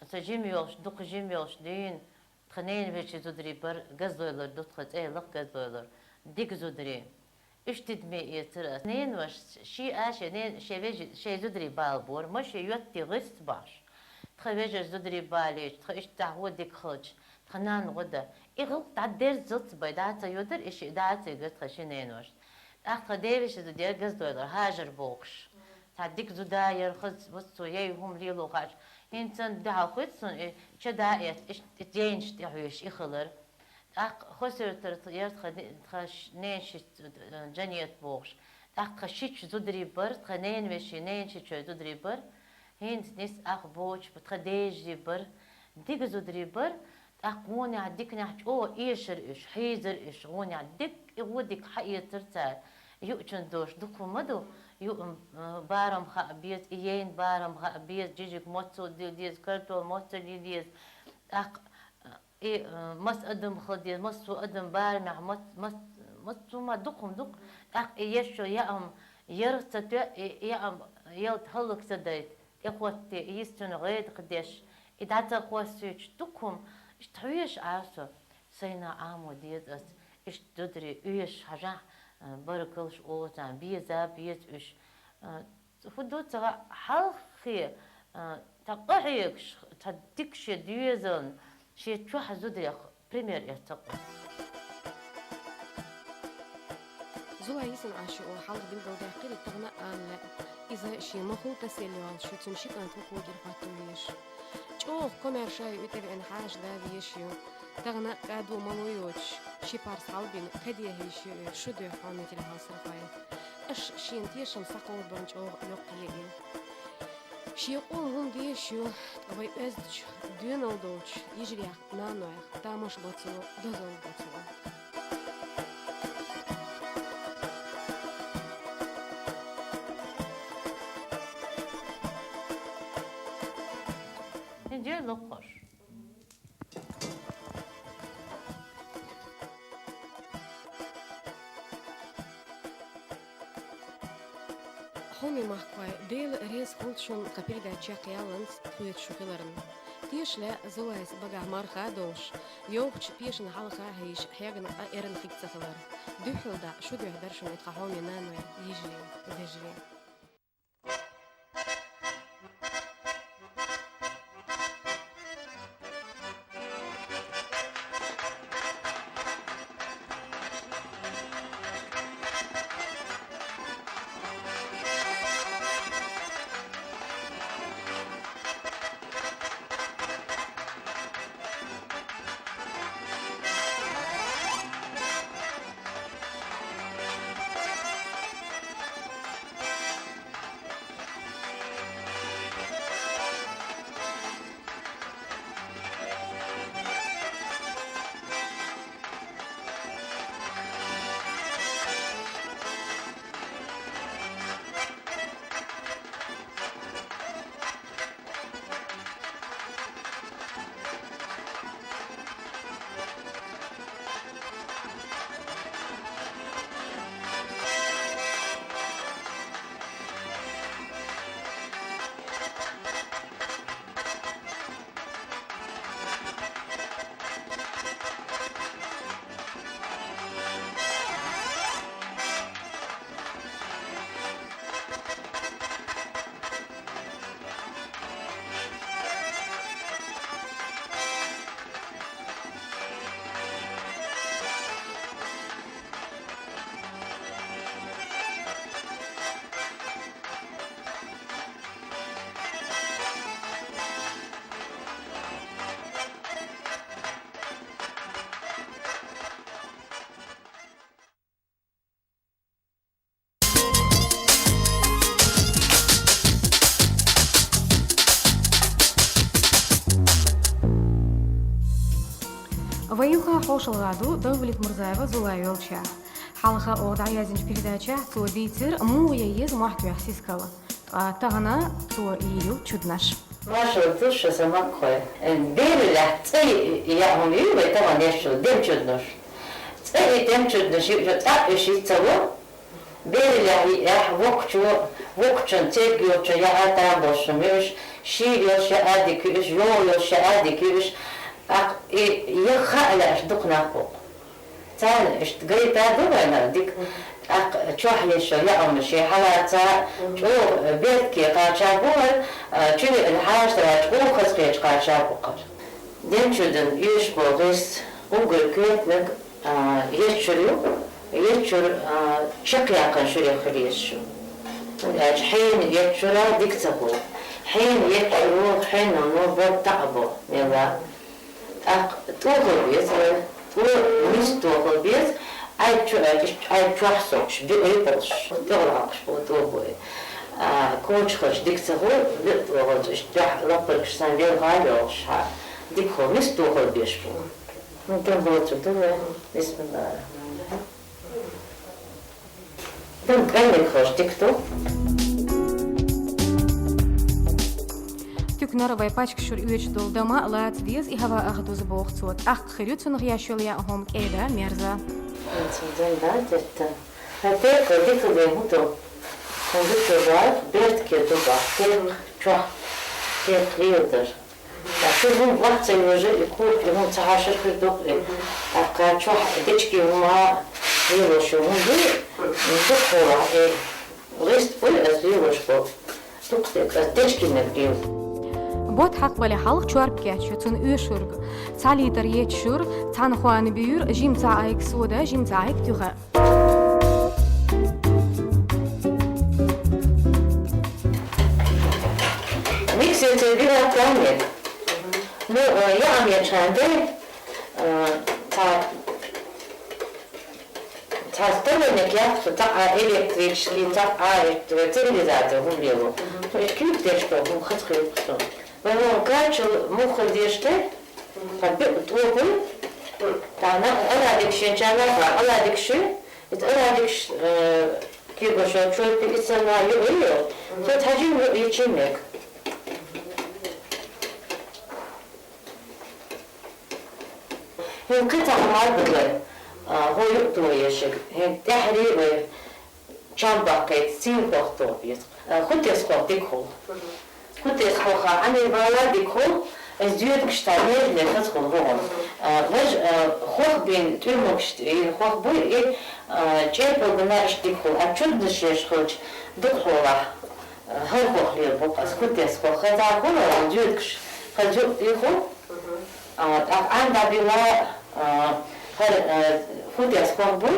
сан жима йолуш, дукха жима йолуш дуьйна, тхан ненан вежарий зударий бара, газлойлар ду тхан цӀе лакха газлойлар. Дика зударий. Уьш тидаме эцара ас. Ненан вашас шен а, шен нен-, шен вежарий, шен зударий бала бора, машен йоьттий гӀирс бахьаш. Тхан вежарий зударий балийча, тхан иштта цхьа гӀо дика хилча, тхан нанна гӀо дан. И гӀуллакх дӀадерззалц бай, дӀа а ца йодара, и шиъ дӀа а ца йигира тхан ши ненан вашас. ТӀаккха тхан девеши зуда яра газдойлар, Хьажар бохуш. Цхьа дика зуда яра, хаза массо яй хӀума лело хаьаш. ХӀинца дуьхьал хуьтту суна и ча да а эцна, иштта и зенаш тӀе хьоьжуш и хилар. ТӀаккха Хосуьртара яра тхан, тхан ш-, ненан шиц, э, Джанет бохуш. ТӀаккха тхан шича зударий бара, тхан ненан вешин ненан шичой зударий бара. ХӀинца нис ах боцуш ба, тхан дежарий бара. Дика зударий бара. ТӀаккха гӀонехь диканехь чӀогӀа эшара уьш, хьийзара уьш гӀонехь. Дика и гӀо дика хьаэцара цара. Юучун дош дукха ма ду. Юун, э, барам хаа беза, и яйн барам хаа беза, жижиг моццул дила деза, картол моццул дила деза. ТӀаккха, э, и, э, мас адам хила деза, массо адам барамехь, мац-, мац-, массо ма дукха ма дукха. ТӀаккха и ешо яам ярх ца тоьа, и яам ялта хӀаллак ца дайта. ТӀехӀотте, йистина гӀайдакх деш, и дӀа ца кхоссуьйтуш дукха хӀума, иштта хьоьжуш Ӏара со, сайна Ӏамо деза ас, иштта зударий оьшуш хьажахь, э, баркаллаш олу царна, беза, беза уьш. Э, хӀун ду ца хаьа, хьалххе, э, цхьа къахьегаш, цхьа дика шен доьзална, шен чохь зударех пример эцна ас. Зулай йисина Ӏаш ю олу хьалха билгалдаьккхира тахана а ала лаьа. Иза шен махал тасаелла йолуш ю, цуьнан ши кӀант ву кху кӀира хӀотто везаш. ЧӀогӀа комаьрша ю и тӀевеана Хьажа да везаш ю. Тахана а кӀадо мало йоцуш, ши парс хьалабина, кадехьийша ю шу дуьхьа хьоме телехьалсархой. Аша шена тешам схьакховдабарна чӀогӀа йоккха ю и. Шен къоман хӀума дезаш ю, ткъа вай оьздачу, доьналла долчу йижарех, нанойх тамаш боцу, дозалла боцу. Неделя локхуш. Хьоме махкахой, Дела реза хуьлда шуна тхан передача чекхъяллалц тхоьца шу хиларна. Теша лаьа Зулайс багахь марха а долуш, йовхачу тешана хьалха а хьийзаш, хьегна къа эрна хиг ца хилар. Дуьххьал дӀа шу дуьхьа дара шуна и тхан хьоме наной, йижарий, вежарий. Хьошалгӏа ду Давлет Мурзаева Зулай йолча. Хьалха оха дӏаяздинча передачехь цо дийцира, муха е еза мохь тоьхна сискал. Ткъа тахана цо йийю чуднаш. Машалла, туша самакхой. Берилехь цӏа яа хӏума ю вай тахана еш йолу демчуднаш. Цӏа и демчуднаш ю, цӏа уьш йиц ца ло. Берилехь йиъехь, воккхачо, воккхачун церг йолчо яа там болуш хӏума ю уьш, шийла йолуш яа дика ю уьш, йогӏу йолуш яа дика ю уьш. Аккха и я хаа лаьаш дукха нах бу-кх. Царна иштта гайта ду вайна дика, тӏаккха чохь еш йолу яа хӏума шен хьалаца, чӏогӏа бертке кхача бу хьара, а, чу веана хьаштара чӏогӏа хаза кхеча кхача бу хьара. Демчудна оьшуш болу гӏирс уггар коьртаниг, а, еччур ю, еччур, а, чекхъяккхана шуьрех хила езаш ю. ХӀунда аьлча хьенан еччура дика ца хуьлу. Хьенан еччуро хьенан ну бо таӀа бо, мелла. ТӀаккха тӀохал беза вай, тӀо миска тохал беза, Ӏай чу, Ӏай чохь сокуш, биъ ой болуш, тӀехула хьокхуш бу тӀо бой. А, кочахалч дика ца хуьлу, биъ тӀохалч, иштта дуьхьа лаппаргаш санна, лелха а йогӀуш, хьа, дика хуьлу, миска тохал беш бу. Ну, тӀом боцург ду вай. Бисмиллахир-рахманир-рахим. Дан кӀайниг хилча дика ду. Туькнара вай пачкаш чуьра оьцуш долу дама а лаца деза, и хӀаваах дуза боху цо. ТӀаккха хир ю цунах еш йолу яа хӀума кӀеда, мерза. Цуьнан дан да тетта. Хьан текха дика бен хӀун ду? Хьан гучо бах, бертке ду бах, текха чохь, текха леладар. Ткъа шу хӀума вахца йожа и куртка, хӀума ца хьаша хир дукха и. ТӀаккха чохь дечки хӀума лелош ю хӀума ду, дукха хӀума и. Лист буй ас лелош бо. Дукха дерг ас дечкинниг лела. Бот хьакхбале хьалха чорпа кечйо, цунна оьшург. Цхьа литр еччур, цхьана хона буьйр, жим цхьа айка сода, жим цхьа айка туьха. Миксер церан вират там нет. Ну, э, я ам я чхьанде, э, цхьа, цхьа сторонник яхча, цхьа а электрический, цхьа а, э, стерилизатор, хӀун лело. То есть куьг деш бо, хӀун хаза хир бу со. Вай вон качал муха деш те, хьан биъ тӀо хуй, тана аладик шен чана, аладик ши, это аладик ш-, э, киргошо чой пи ицана ю ю, то таджин ю ичи мек. ХӀинца кхин цхьа хӀума ду вай, а, хӀо юкъ тойешиг. ХӀинца тӀаьхьарий вай чам баккхийта сийна хох тоба еза. А, хӀун тесна хох дика хуьлу. ХӀун тесна хоха Ӏанир бала дика хуьлу, ас зоьдагаш та меж мехаз хуьлу вогӀун. А, важ, а, хох бен тӀуьрмагаш, и хох буй, и, а, чӀепал бина иштта дика хуьлу. А чуднаш еш хилча, дукха хьолахь. ХӀара хох лела бу ас, хӀун тесна хох. Хаза хуьлу, зоьдагаш, хаза юкъ тӀеху. А, тӀаккха Ӏан дӀабила, а, хӀара, а, хӀун тесна хох буй,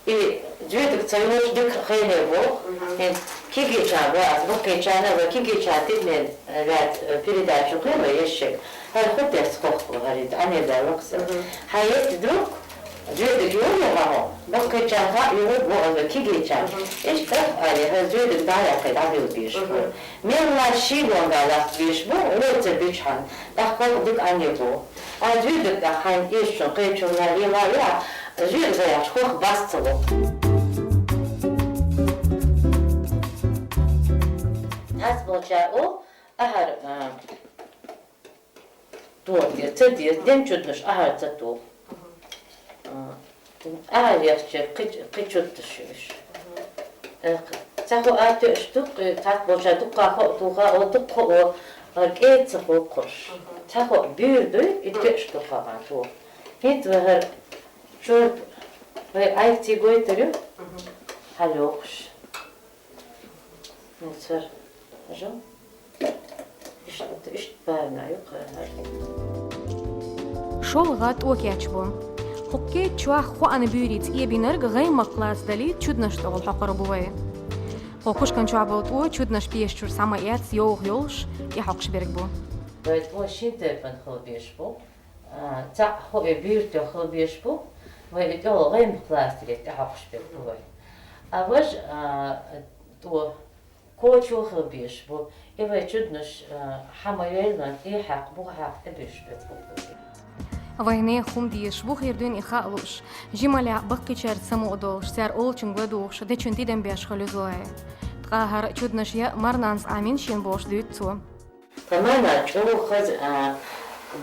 и зоьдага ца йолуш дика хене боху. Э, кигича бу ас, баккхичана ва кигича тидмен, э, ваьт, э, передачу кхин ва ешшек. ХӀара хӀун тесна хох бу, хӀара и Ӏанир далла кхуьнца. Хьан ести друг? Зоьдага юху яхьо, баккхийчарна хаьа юху боху аса кигийчарна. Иштта али, хӀара зоьдага дӀаяьккхи дӀабилла беш бу. Мелла ший лонга ласт беш бу, лоца бичхьан, тӀаккха дика Ӏанир бу. А зоьдага тӀаккха хьайн эшачун, кхечунна лела яхь, зоьдага яхь хох баст ца ло. Ас болча о, ахьар, а, Тохар деза, ца деза, ден чуднаш ахьар ца туху. А, ахьар яхча, кхи, кхи чуднаш ю уьш. Э, ца хо а тоьаш ду, кхи, цхьацца болча дуккха хо а туха, о дуккха хо, о, кӀеда ца хо кхуш. Ца хо буьйр дуй, и тоьаш ду хагӀан туху. ХӀинца вай хӀара чорпа, вай Ӏайгций гойтар ю, хьалйохуш. Цара жо. Иштта, иштта бана ю кхара. ШолгӀа тӀо кечбо. Кху кеччохь хоана буьйрий цӀе бинарг гӀай махка лаца далийта чуднаш тӀехула хьокхур бу вай. Кху кушкан чохь болу тӀо чуднаш пешачуьра схьа ма эцна йовха йолуш, тӀехьокхуш берг бу. Вай тӀо шин тайпана хила беш бу. А, цхьаъ хӀо и буьйр тоьхна хила беш бу, вай и тӀехула гӀай махка лаца далийта тӀехьокхуш берг бу вай. А важа, а, тӀо кочо хила беш бу, и вай чуднаш, а, хьа ма йойла, и хьакха бу, хьакха тӀебеш берг бу. Вайна хӀума дезаш бу хӀара дуьйна и хаа лууш. Жималехь баккхийчаьрца самукъа долуш, цара олучуьнга ладугӀуш, дечуьнан тидам беш хуьлу Зулай. Ткъа хӀара чуднаш я марнанас Ӏамийна шена бохуш дуьйцу цо. Тхан марнана чӀогӀа хаза, а,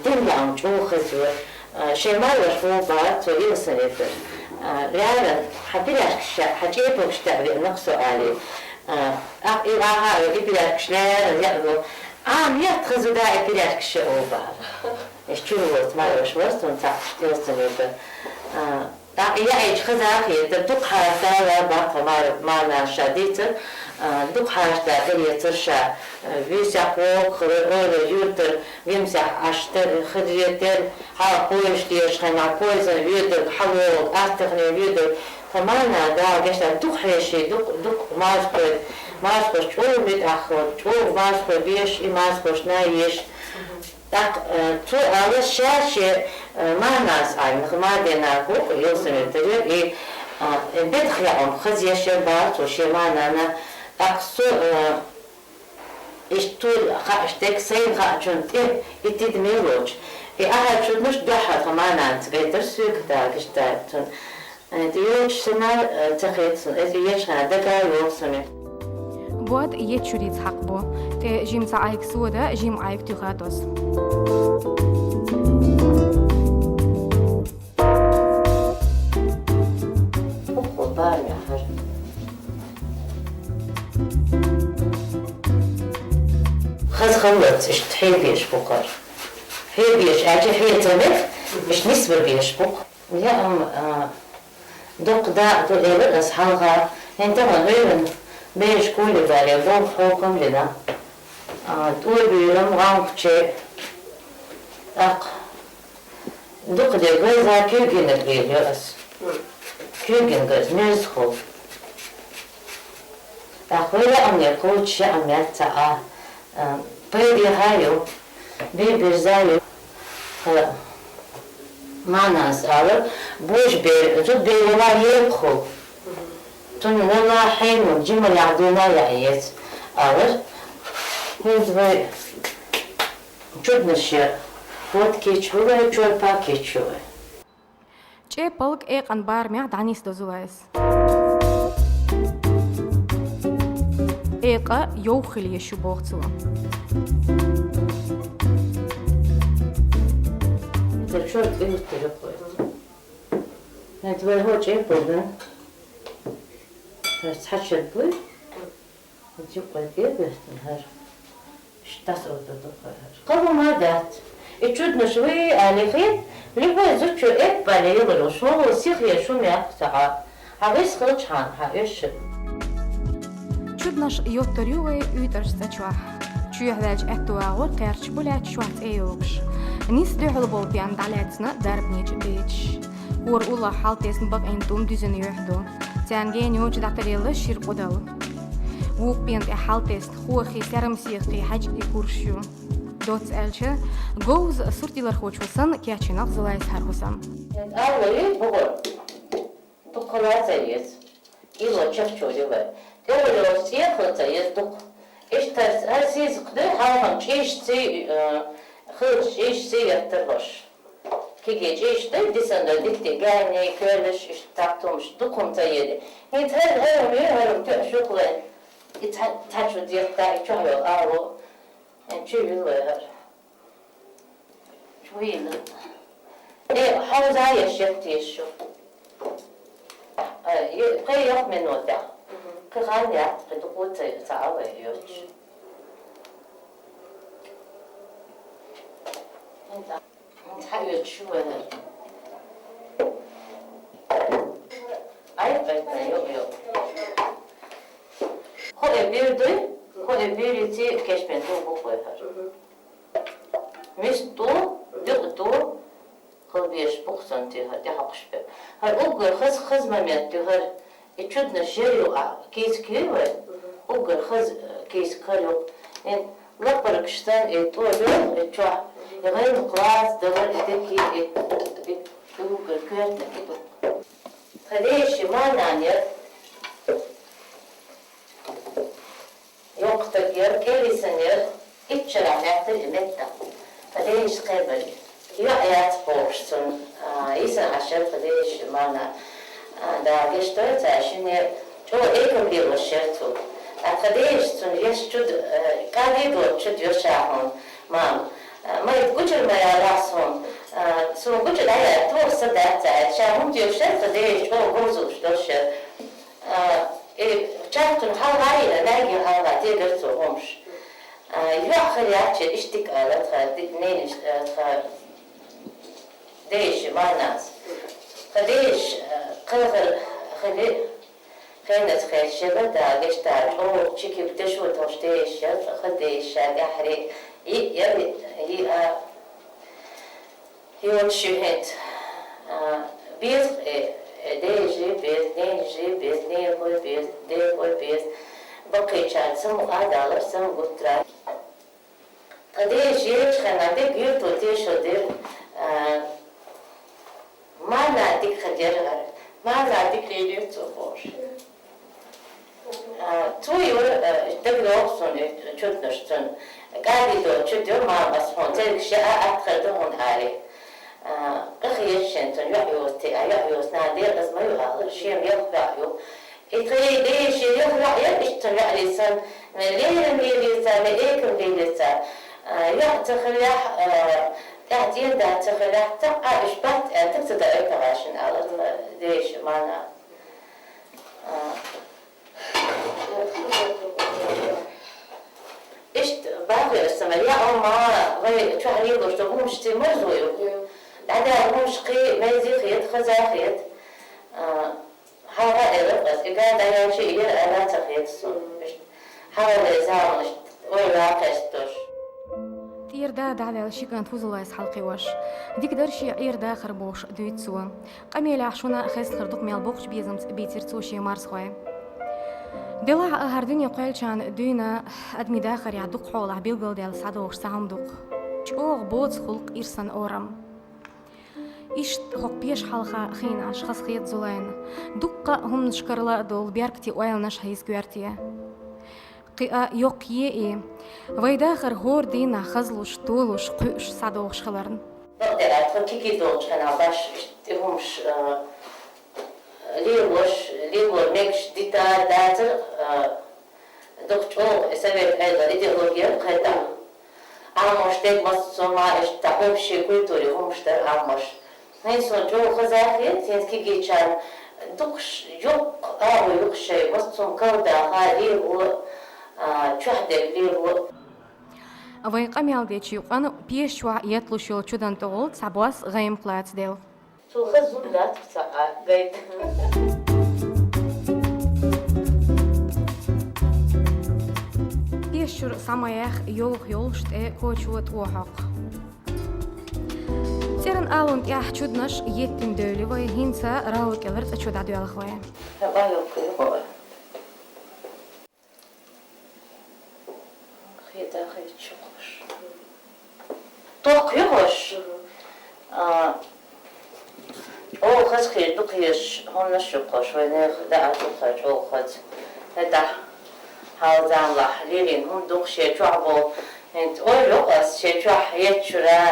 дин лаам чӀогӀа хаза йора. А, шайн марваш вогӀу бара цо Елисаветара. А, леррина хьан пиряжкаш, хьан чӀепалгаш тӀе а веана-кх со, аьлла. А, тӀаккха и ваха а веана, и пиряжкаш леррина яа а ло. Ӏама етта хаза да и пиряжкаш яа вогӀу бара. Иштта чуьра воцу марваш вара цунна цхьаъ Елисаветара. А, тӀаккха и яийча хаза а хетара, дукха хьаштдала баккха мар-, марнана ша дийцар, а, дукха хьаштда тӀеэцар ша, а, вуьйсехь вогӀу хилар, ойла юьртара, Вимсехь Ӏаш тера, хадре тера, хьалха поезд дезаш хенахь поездана воьдург, хьалавогӀург, аттахьне воьдург. Тхан марнана Дала гечдойла дукха хьеший, дукха, дукха марзхой, марзхош чӀогӀа муьтӀахь хилла, чӀогӀа марзхой безаш, и марзхошна езаш. ТӀаккха, э, цо аьлла, ша шен, э, марнанас Ӏамийна, Маденан хӀокху Елисаветара, и, э, бетах яа хӀума хазъеш яра бара цо шен марнана. ТӀаккха со, э, иштта тоьла хууш дерг сайна хаачунна тӀе и тидаме лоцуш. И ахьа чуднаш дуьххьара тхан марнанас гайтира соьга, дагаш даьлла цунна. Э, тӀе йолчу сана, э, ца хета суна, иза ечхьана дага йогӀу суна. Бод еттачу шурица хьакхабо. ТӀе жима ца Ӏайга сода, жима Ӏайга туьха тосу. Хьо бармехь хьажа. Хаза хиллалц иштта хье безаш бу-кх хӀара. Хье безаш аьлча, хье ца мега, иштта нисбан безаш бу-кх. Я, ам, а, дукха дакъа ду элира ас хьалха. ХӀинца тахана гӀоьран бераш кулибаре боху хьокам дина. А, тӀо буьйлам гӀанкхаче. ТӀаккха дукха де гайза куьйгениг лелайо ас. Куьйган гайз мерза хуьлу. ТӀаккха вай яа ам яа кхочуш яа ам яц цхьа а. А, пайдехьа ю, бе-берза ю. Ха, марнанас алар, божабер, зудбер вала екху. Цунна вала хьенун, жималехь дуьйна яа еза, алар. ХӀинца вай чуднаш я, вот кечву вай, чорпа кечву вай. ЧӀепалг экъан барамехь дӀанисдо Зулайс. Экъа йовха хила еш ю, боху цо. Ца чор тӀе хӀуттур ю кхуьй. ХӀинца вай хӀо чӀепалг дан. Хьо цхьа чер буй? Юкъа тӀе а беттина хӀара. Иштта дӀасаоттадо хӀара. Кхин хӀума дац. И чуднаш вуй аьлла хета, любой зудчо эппале йогӀур ю, шуна сиха еш хӀума яц цхьа а. Хьан вес хилчхьана, хьан оьшуш. Чуднаш йоттур ю вай уьйтӀарчу цӀа чохь. Чоьхьа ваьлча аьтту агӀор кхерчаш бу лаьтташ чохь цӀе йогуш. Ниса дуьхьал болу пен дӀалаьцна дарбанечу беташ. ХӀора уллохь хьал тесна бакъийна тӀум дуьзина юьхь ду. Царна гена йоцуш дӀатарелла шира къудал. Вукху пен тӀе хьал тесна хохи, саьрмсехи хьаьжкӀи курш ю. Доцца аьлча, говза суртдилархочо санна кечйина Зулайс хӀара хӀусам. Алло, ю боху. Дукха ца еза. Ило чекхчо ю вай. ТӀехула йолчу цӀехула ца еза дукха. Иштта хӀара сийсакх дуй, хьалхам чӀийш ций, э, хилча чӀийш ций яттар ваша. Кеге чӀийш дуй, дисина дуй, дитти гайней, коьллаш, иштта тахтумаш, дукха хӀума ца еза. ХӀинца хӀара, хӀара хӀума ю, хӀара хӀума тоьаш ю-кх вай. И цхьа, цхьа чу дехка, и чохь йолу агӀо. Э, чу вилла вай хӀара. Чу вилла. Э, хьовза еш, еш ю. Э, е-, пхи-ялх минотехь. Мгм. Кхин хан яц, кхин дукха ца, ца а вай йоцуш. Мгм. Хьан оьцуш ю вай хӀара? Ай, кхетта, йо, йо. ХӀо э бийр дуй, хӀо э бийриций кечбен тӀе бу вай хӀара. Мгм. Мист тӀу, дикъ тӀу, хила безаш бу-кх цунна тӀе хӀара тӀехьокхуш бен. ХӀара уггар хаза, хаза момент ю хӀара. И чуднаш яр ю а, кийсак юй вай, уггар хаза, э, кийсак хӀара ю. Э, лапаргаш санна, э, тӀо лоьху, э, чохь, э, гӀайна класс далар, э, декий, э, э, уггар коьртаниг ду. Тхан деши ма нана яр, йоккха стаг яр, кӀелисана яр, итт шарахь лаьттара и меттан. Тхан деши кхайбар и. ЙоӀ яц бохуш цунна, а, йисина Ӏаш яра тха дезаш, мама, а, Дала гечдойла царна, шинне чӀогӀа экам лелош яра цо. Ткъа тха дезаш цунна вешан чу д-, а, кӀали доцу чу доьшу ша хьуна, мама. А, ма итт гучура ма ялахь суна, а, суна гучу дӀаяьлла тоха са дац аьлла, ша хӀума доьшу яра тха дезаш, чӀогӀа говзаллаш долуш яра. А, и чахтун хьалха а йина, маьрги хьалха тегара цо хӀумаш. А, йоӀ хир яц шен, иштта дика ала тха ди-, ненаш, а, тха дезаш, мамас. Тха дезаш, а, кхалхар хили, хеназ хеташ яра, Дала гечдойла, чӀогӀа чикиг дешо товш дезаш яра, тха дезаш ша тӀаьххьара йиъ яра, йиъ а. Йоцуш ю хӀинца, а, беза, э, э, деза беза, ненаш беза, ненахой беза, дехой беза, баккхийчарна самукъа а далар, самагуттар а. Ткъа деза ечу хенахь дерг юьрту тешал дира, а, Марна дика хир яра хӀара. Марна дика лелийра цо бохуш. А, цо йора, а, дагадогӀу суна, и чуднаш цунна. КӀали доцу чу ду, мама, ас хьуна цергаш яа, атта хир ду хьуна, аьлла. А, къа хеташ шен цунна йоӀ йоцу, а, йоӀ йоцу нана дера, ас ма ю ала, шен мелха йоӀ ю. И тхайн деза шен мелха йоӀ яра, иштта цунна йоӀ лийцан, ма лерам лелийца, ма экам лелийца. А, йоӀ ца хиллехь, а, тӀаьхьа цӀена дац ца хилахь, цхьаъ а уьш бац аьлла, дика ца даийтагӀа шуна, аьлла тхан дезаш, мама. А. Иштта бахе аса ма, я, о, ма, вай чохь лелош ду хӀумаш ци марзо ю. ДӀадаьлла хӀумаш кхин мезий хета, хаза хета. А. Хьалха а элира ас, и ган дӀаяьлча, и яра аьлла ца хета суна. Хьалха заманаш ойла кхесташ. ТӀера да дӀаваьлла ши кӀант Фузулайс хьалкхиош. Дика дара шен Ӏер дахар бохуш дуьйцу цо. Къамелехь шуна хеслахар дукха мел боккхачу безамца бийцира цо шен марзхой. Делахь а хӀара дуьне кхоьллинчарна дуьйна адамийн дахарехь дукха хьолахь билгалдаьлла схьадогӀуш цхьа хӀума ду-кх. ЧӀогӀа боцу гӀуллакх, ирсан орам. Иштта хӀокху пеша хьалха хиъна Ӏаш хазахета Зулайна. Дуккха а хӀуманашкарла а долу беркате ойланаш хьийза коьрте. Кхин а йоккхае и, вай дахар хӀора дийнахь хазлуш, толуш, кхуьуш схьадогӀуш хиларна. Бакъдерг, тхо кегий долчу хенахь баш иштта тӀе хӀумаш, а, лелош, лело мегаш дита дацара, а, Дукха чӀогӀа и совет Ӏедал идеология кхетта. Ӏамош дерг массо а ма иштта общей культуре хӀумаш дара Ӏамош. ХӀинца суна чӀогӀа хаза хета, хӀинца кегийчарна дукхаш, юккъа агӀо ю-кх шайн, массо а карладаха лело, а, чохь дерг лело. Вайн къамел дечу юкъана пеша чохь етталуш йолу чудана тӀе гӀолла цхьа бос гӀайгӀамах лацаделла. Цул хаза зуда дац-кх цхьа а гайта. Пеша чуьра схьа ма яьхна, йовха йолуш тӀе кочо тӀо хьокху. ЦӀеран алун тӀехь чуднаш еттина девли вай, хӀинца ралла кӀелара цӀа чу дӀадоьлху вай. Хьан бан йоккха ю хӀора? Хеда хеташ ю хӀорш. Тохка ю хӀорш. Мгм. А, чӀогӀа хаза хир ду кхераш, хӀуманаш ю хӀорш, вайнехан даа ду хӀорш чӀогӀа хаза. ХӀетахь, хьалха заманахь лелийна хӀума ду-кх шен чохь болу. ХӀинца ойла йо-кх ас, шен чохь еттачуьра.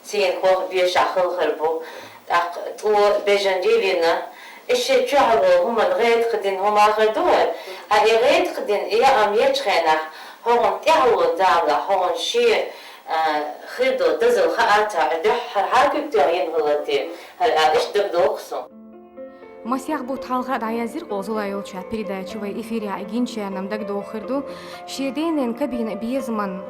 Сийна хӀокху бешахь хала хир бу, тӀаккха тӀо бежан лелийна. И шен чохь волу хӀуманна гӀайдакх дина хӀума хир ду вай, а и гӀайдакх дина, и яам ечу хенахь, хӀокхунна тӀаьхьа волу заманахь, хӀокхунна шен, а, хир долу дозалла хаа ца, и дуьххьара хьан куьг тоьхна йина хилла те, хӀара а иштта дагадогӀу-кх суна. Масех бутт хьалха дӀаязйира-кх Зулай йолчохь передача, вай эфирехь и гиначарна-м дагадогӀуш хир ду, шен денан кабина безаман.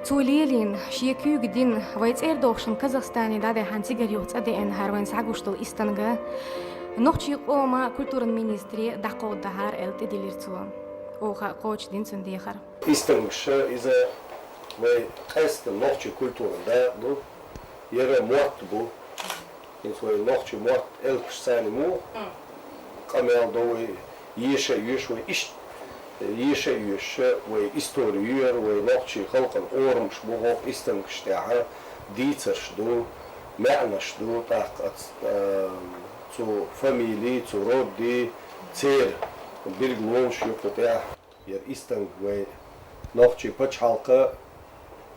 Цо лелийна, шен куьйга дина, вай цӀера догӀуш Казахстане дӀадаьхьна, цигара юха цӀа деана хӀара вайна схьагуш долу истанга. Нохчийн къоман культуран министре дӀакховдадахьара аьлла тӀедиллира цо. Оха кхочушдина цуьнан дехар. Истангаш, иза вай къаьстина нохчийн культуран дакъа ду, яра мотт бу. ХӀинца вай нохчийн мотт элпаш царна ма ву, къамел до вай, еша а йоьшу вай иштта, еша а йоьшу вай истори юьйр, вай нохчийн халкъан орамаш бу хӀокху истангаш тӀехь, дийцарш ду, маьӀнаш ду, тӀаккха, а, цу фамилий, цу роддий, церан билгалонаш ю кху тӀехь. Яра истанг вай нохчийн пачхьалкхан,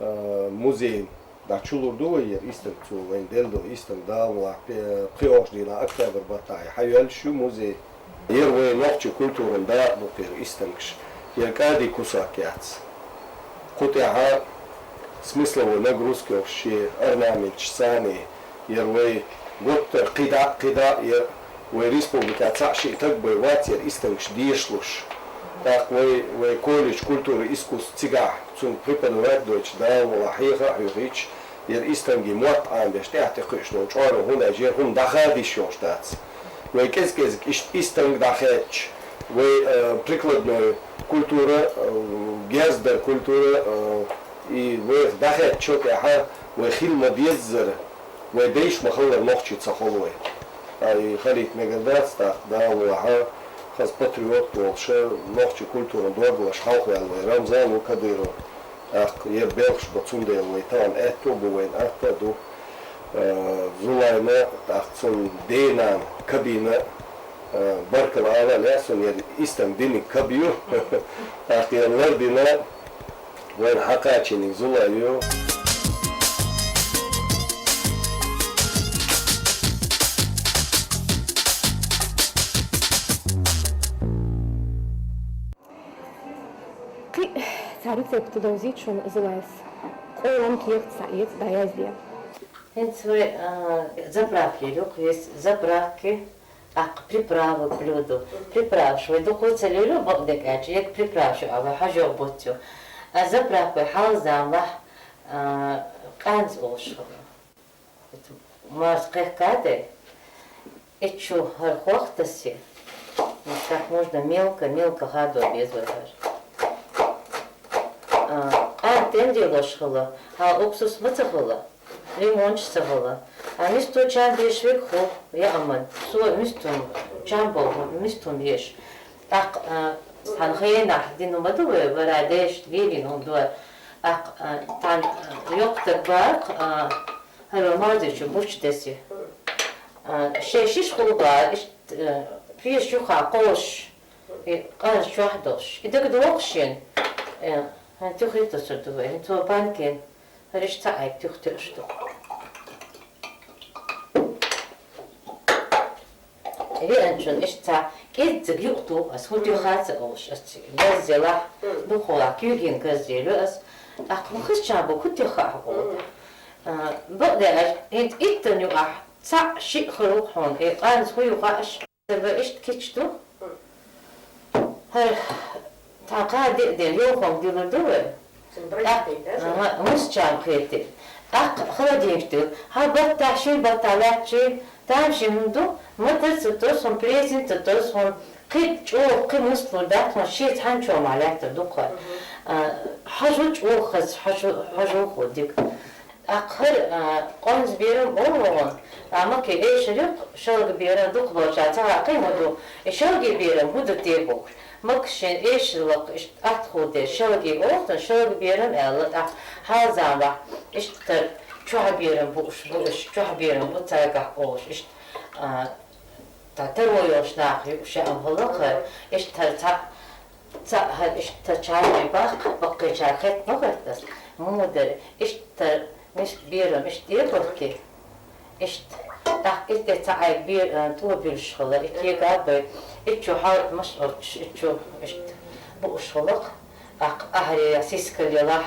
а, музейн ДӀа чулур ду вай ер истанг цо вайна делла долу истанг, Дала мукъ лахь, пе-, пхоьалгӀачу дийнахь октябрь баттахь хьайоьллуш ю музей. Ер вай нохчийн культуран дакъа ду кхера истангаш. Ер кӀадин кусок яц. Кху тӀехь смысловой нагрузка йолуш шен орнаменташ санна, ер вай гуттар кхидӀа а, кхидӀа а, ер вай республикехь цхьаъ-шиъ стаг бен вац ер истангаш дешалуш. ТӀаккха вай, вай колледж культуры и искусств цигахь цунна преподавать дойтуш, Дала мукъ лахь, хьеха а хьоьхуьйтуш, ер истангийн мотт Ӏамбеш, тӀаьхьа тӀекхуьуш долу чкъор, хӀунда аьлча ер хӀума дӀахадийш йолуш дац. Вай кӀез-кӀезиг иштта истанг дӀахаьттича, вай, э, прикладной культура, э, герз дар культура, э, и вайх дӀахаьттича тӀаьхьа вай хила ма-деззара, вай дайша ма-хиллара нохчий ца хуьлу вай. Ткъа и хилийта мегар дац, тӀаккха Дала мукъ лахь, хаза патриот волуш, нохчийн культуран дог луш хьалхаваьлла вай Рамзан ву Кадыров. ТӀаккха ер белхаш бу, цундела вай тахана аьтто а бу, вайна атта а ду. Э, Зулайна, тӀаккха цуьнан ден-нана Кабина, э, баркалла ала а лаьа суна, ер истанг диниг Каби ю. ТӀаккха ер лардина вайна хьакхачийниг Зулай ю. Кхин а цхьа рецепт довзийта шуна Зулайс. Къолам кехат схьаэца, дӀаязде. ХӀинца вай, а, заправки луьйкху, есть заправки, тӀаккха приправы к блюду. Приправаш вай дукха ца лело, бакъдерг аьлча, ерг приправаш ю, а вай хьожа бутт ю. А заправка вай хьалха заманахь, а, къаьнза олуш хилла. Марза кхехкаде, и чу хӀара хох тассе. Вот так можно мелко, мелко хадо беза вай хӀара. А, къаьнза тӀе а лелош хилла, хьала уксус ма ца хилла, лимончаш ца хилла. А мисто чам беш верг хӀу, яа ма, со мистон, чам болу мистон беш. ТӀаккха, а, цхьана хенахь дина ма ду вай, вара деш, вийрина хӀума ду. ТӀаккха, а, тхан, а, йоккхатаг баккха, а, хӀара марзичу буч десе. А, шайн шиш хулба, иштта, а, пеш юха кхош, и къанаш чохь долуш. И дага дохуш шен. Э, хӀан туьхе тосур ду вай, хӀинца ван банкин. ХӀара иштта цхьаъ туьх тоьуш ду. Веанчун иштта цхьа кӀеззиг юкъ туху ас, хӀун туьха ца олуш, ас газзелахь, духхьалахь куьйгийн газзелю ас. ТӀаккха ма хазча бу, хӀун туьха а олу. А, бакъдерг, хӀинца иттан юкъахь цхьаъ шиъ хир ву хьуна, и къанза хӀу ю хаьаш. Ва иштта кийча ду. ХӀара, тхан кхаа деа дела, йовхонга дилур ду вай. Цуьнан брать тӀаккха, дийр, да, ага, мусачам кхетий. ТӀаккха холодильник ду. Хьан баттахь, шин баттахь лаьттачий, тамашийна хӀума ду, матар ца тосу хьуна, пресин ца тосу хьуна, кхин чӀогӀа, кхин муслур дац хьуна, шен цхьана чомахь лаьттар ду кхара. А, хьажа чӀогӀа хаза, хьажа, хьажа хӀу дика. ТӀаккха хӀара, а, къонза берам олу вогӀун, а, маке эшар ю-кх, шалга берам дукхаболчара ца хаьа кхин хӀун ду, и шалги берам хӀун ду те бохуш. Мака шен эшар лакха иштта атта хӀу деш, шалги олу цунна, шалга берам аьлла, тӀаккха хьалзаманахь иштта тара чохь берам бууш бу, уьш чохь берам бу цаьргахь олуш, иштта, а, Та таро йолуш нах ю, ша ам хӀаллакха, иштта хӀара цхьаъ, цхьаъ хӀара иштта чарни баккха, баккхийчара хетта ма хетта ас, муха дара, иштта миска берам, иштта дебахти, иштта, тӀаккха иштта цхьаъ айга бер-, а, тӀо буьлуш хилла, и кега а бай, итт чу хьал мас оцуш, итт чу иштта бууш хилла-кх, тӀаккха ахьаре я сискал ялахь,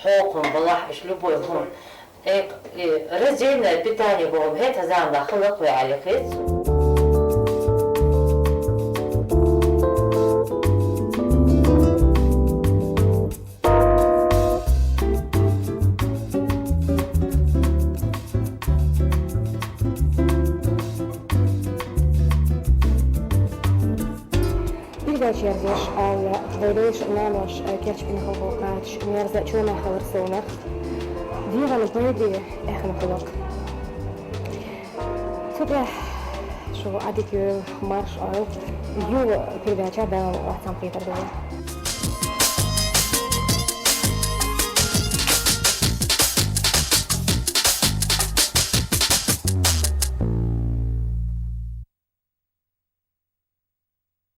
хьокхам балахь, иштта любой хӀума. Э, э, раздельное питание боху, хӀета заманахь хала кхоьхьалли хеццо. Передача ерзош аьлла, вай дайша а, наноша а кечбина хилла кхача мерза чу ма хилар совнах. ДегӀан пайде эхна хилла-кх. Цу тӀехь шу Ӏадика йойла, марша Ӏойла. Юха передача Дала мукъ лахь цхьаьна кхетар ду вай.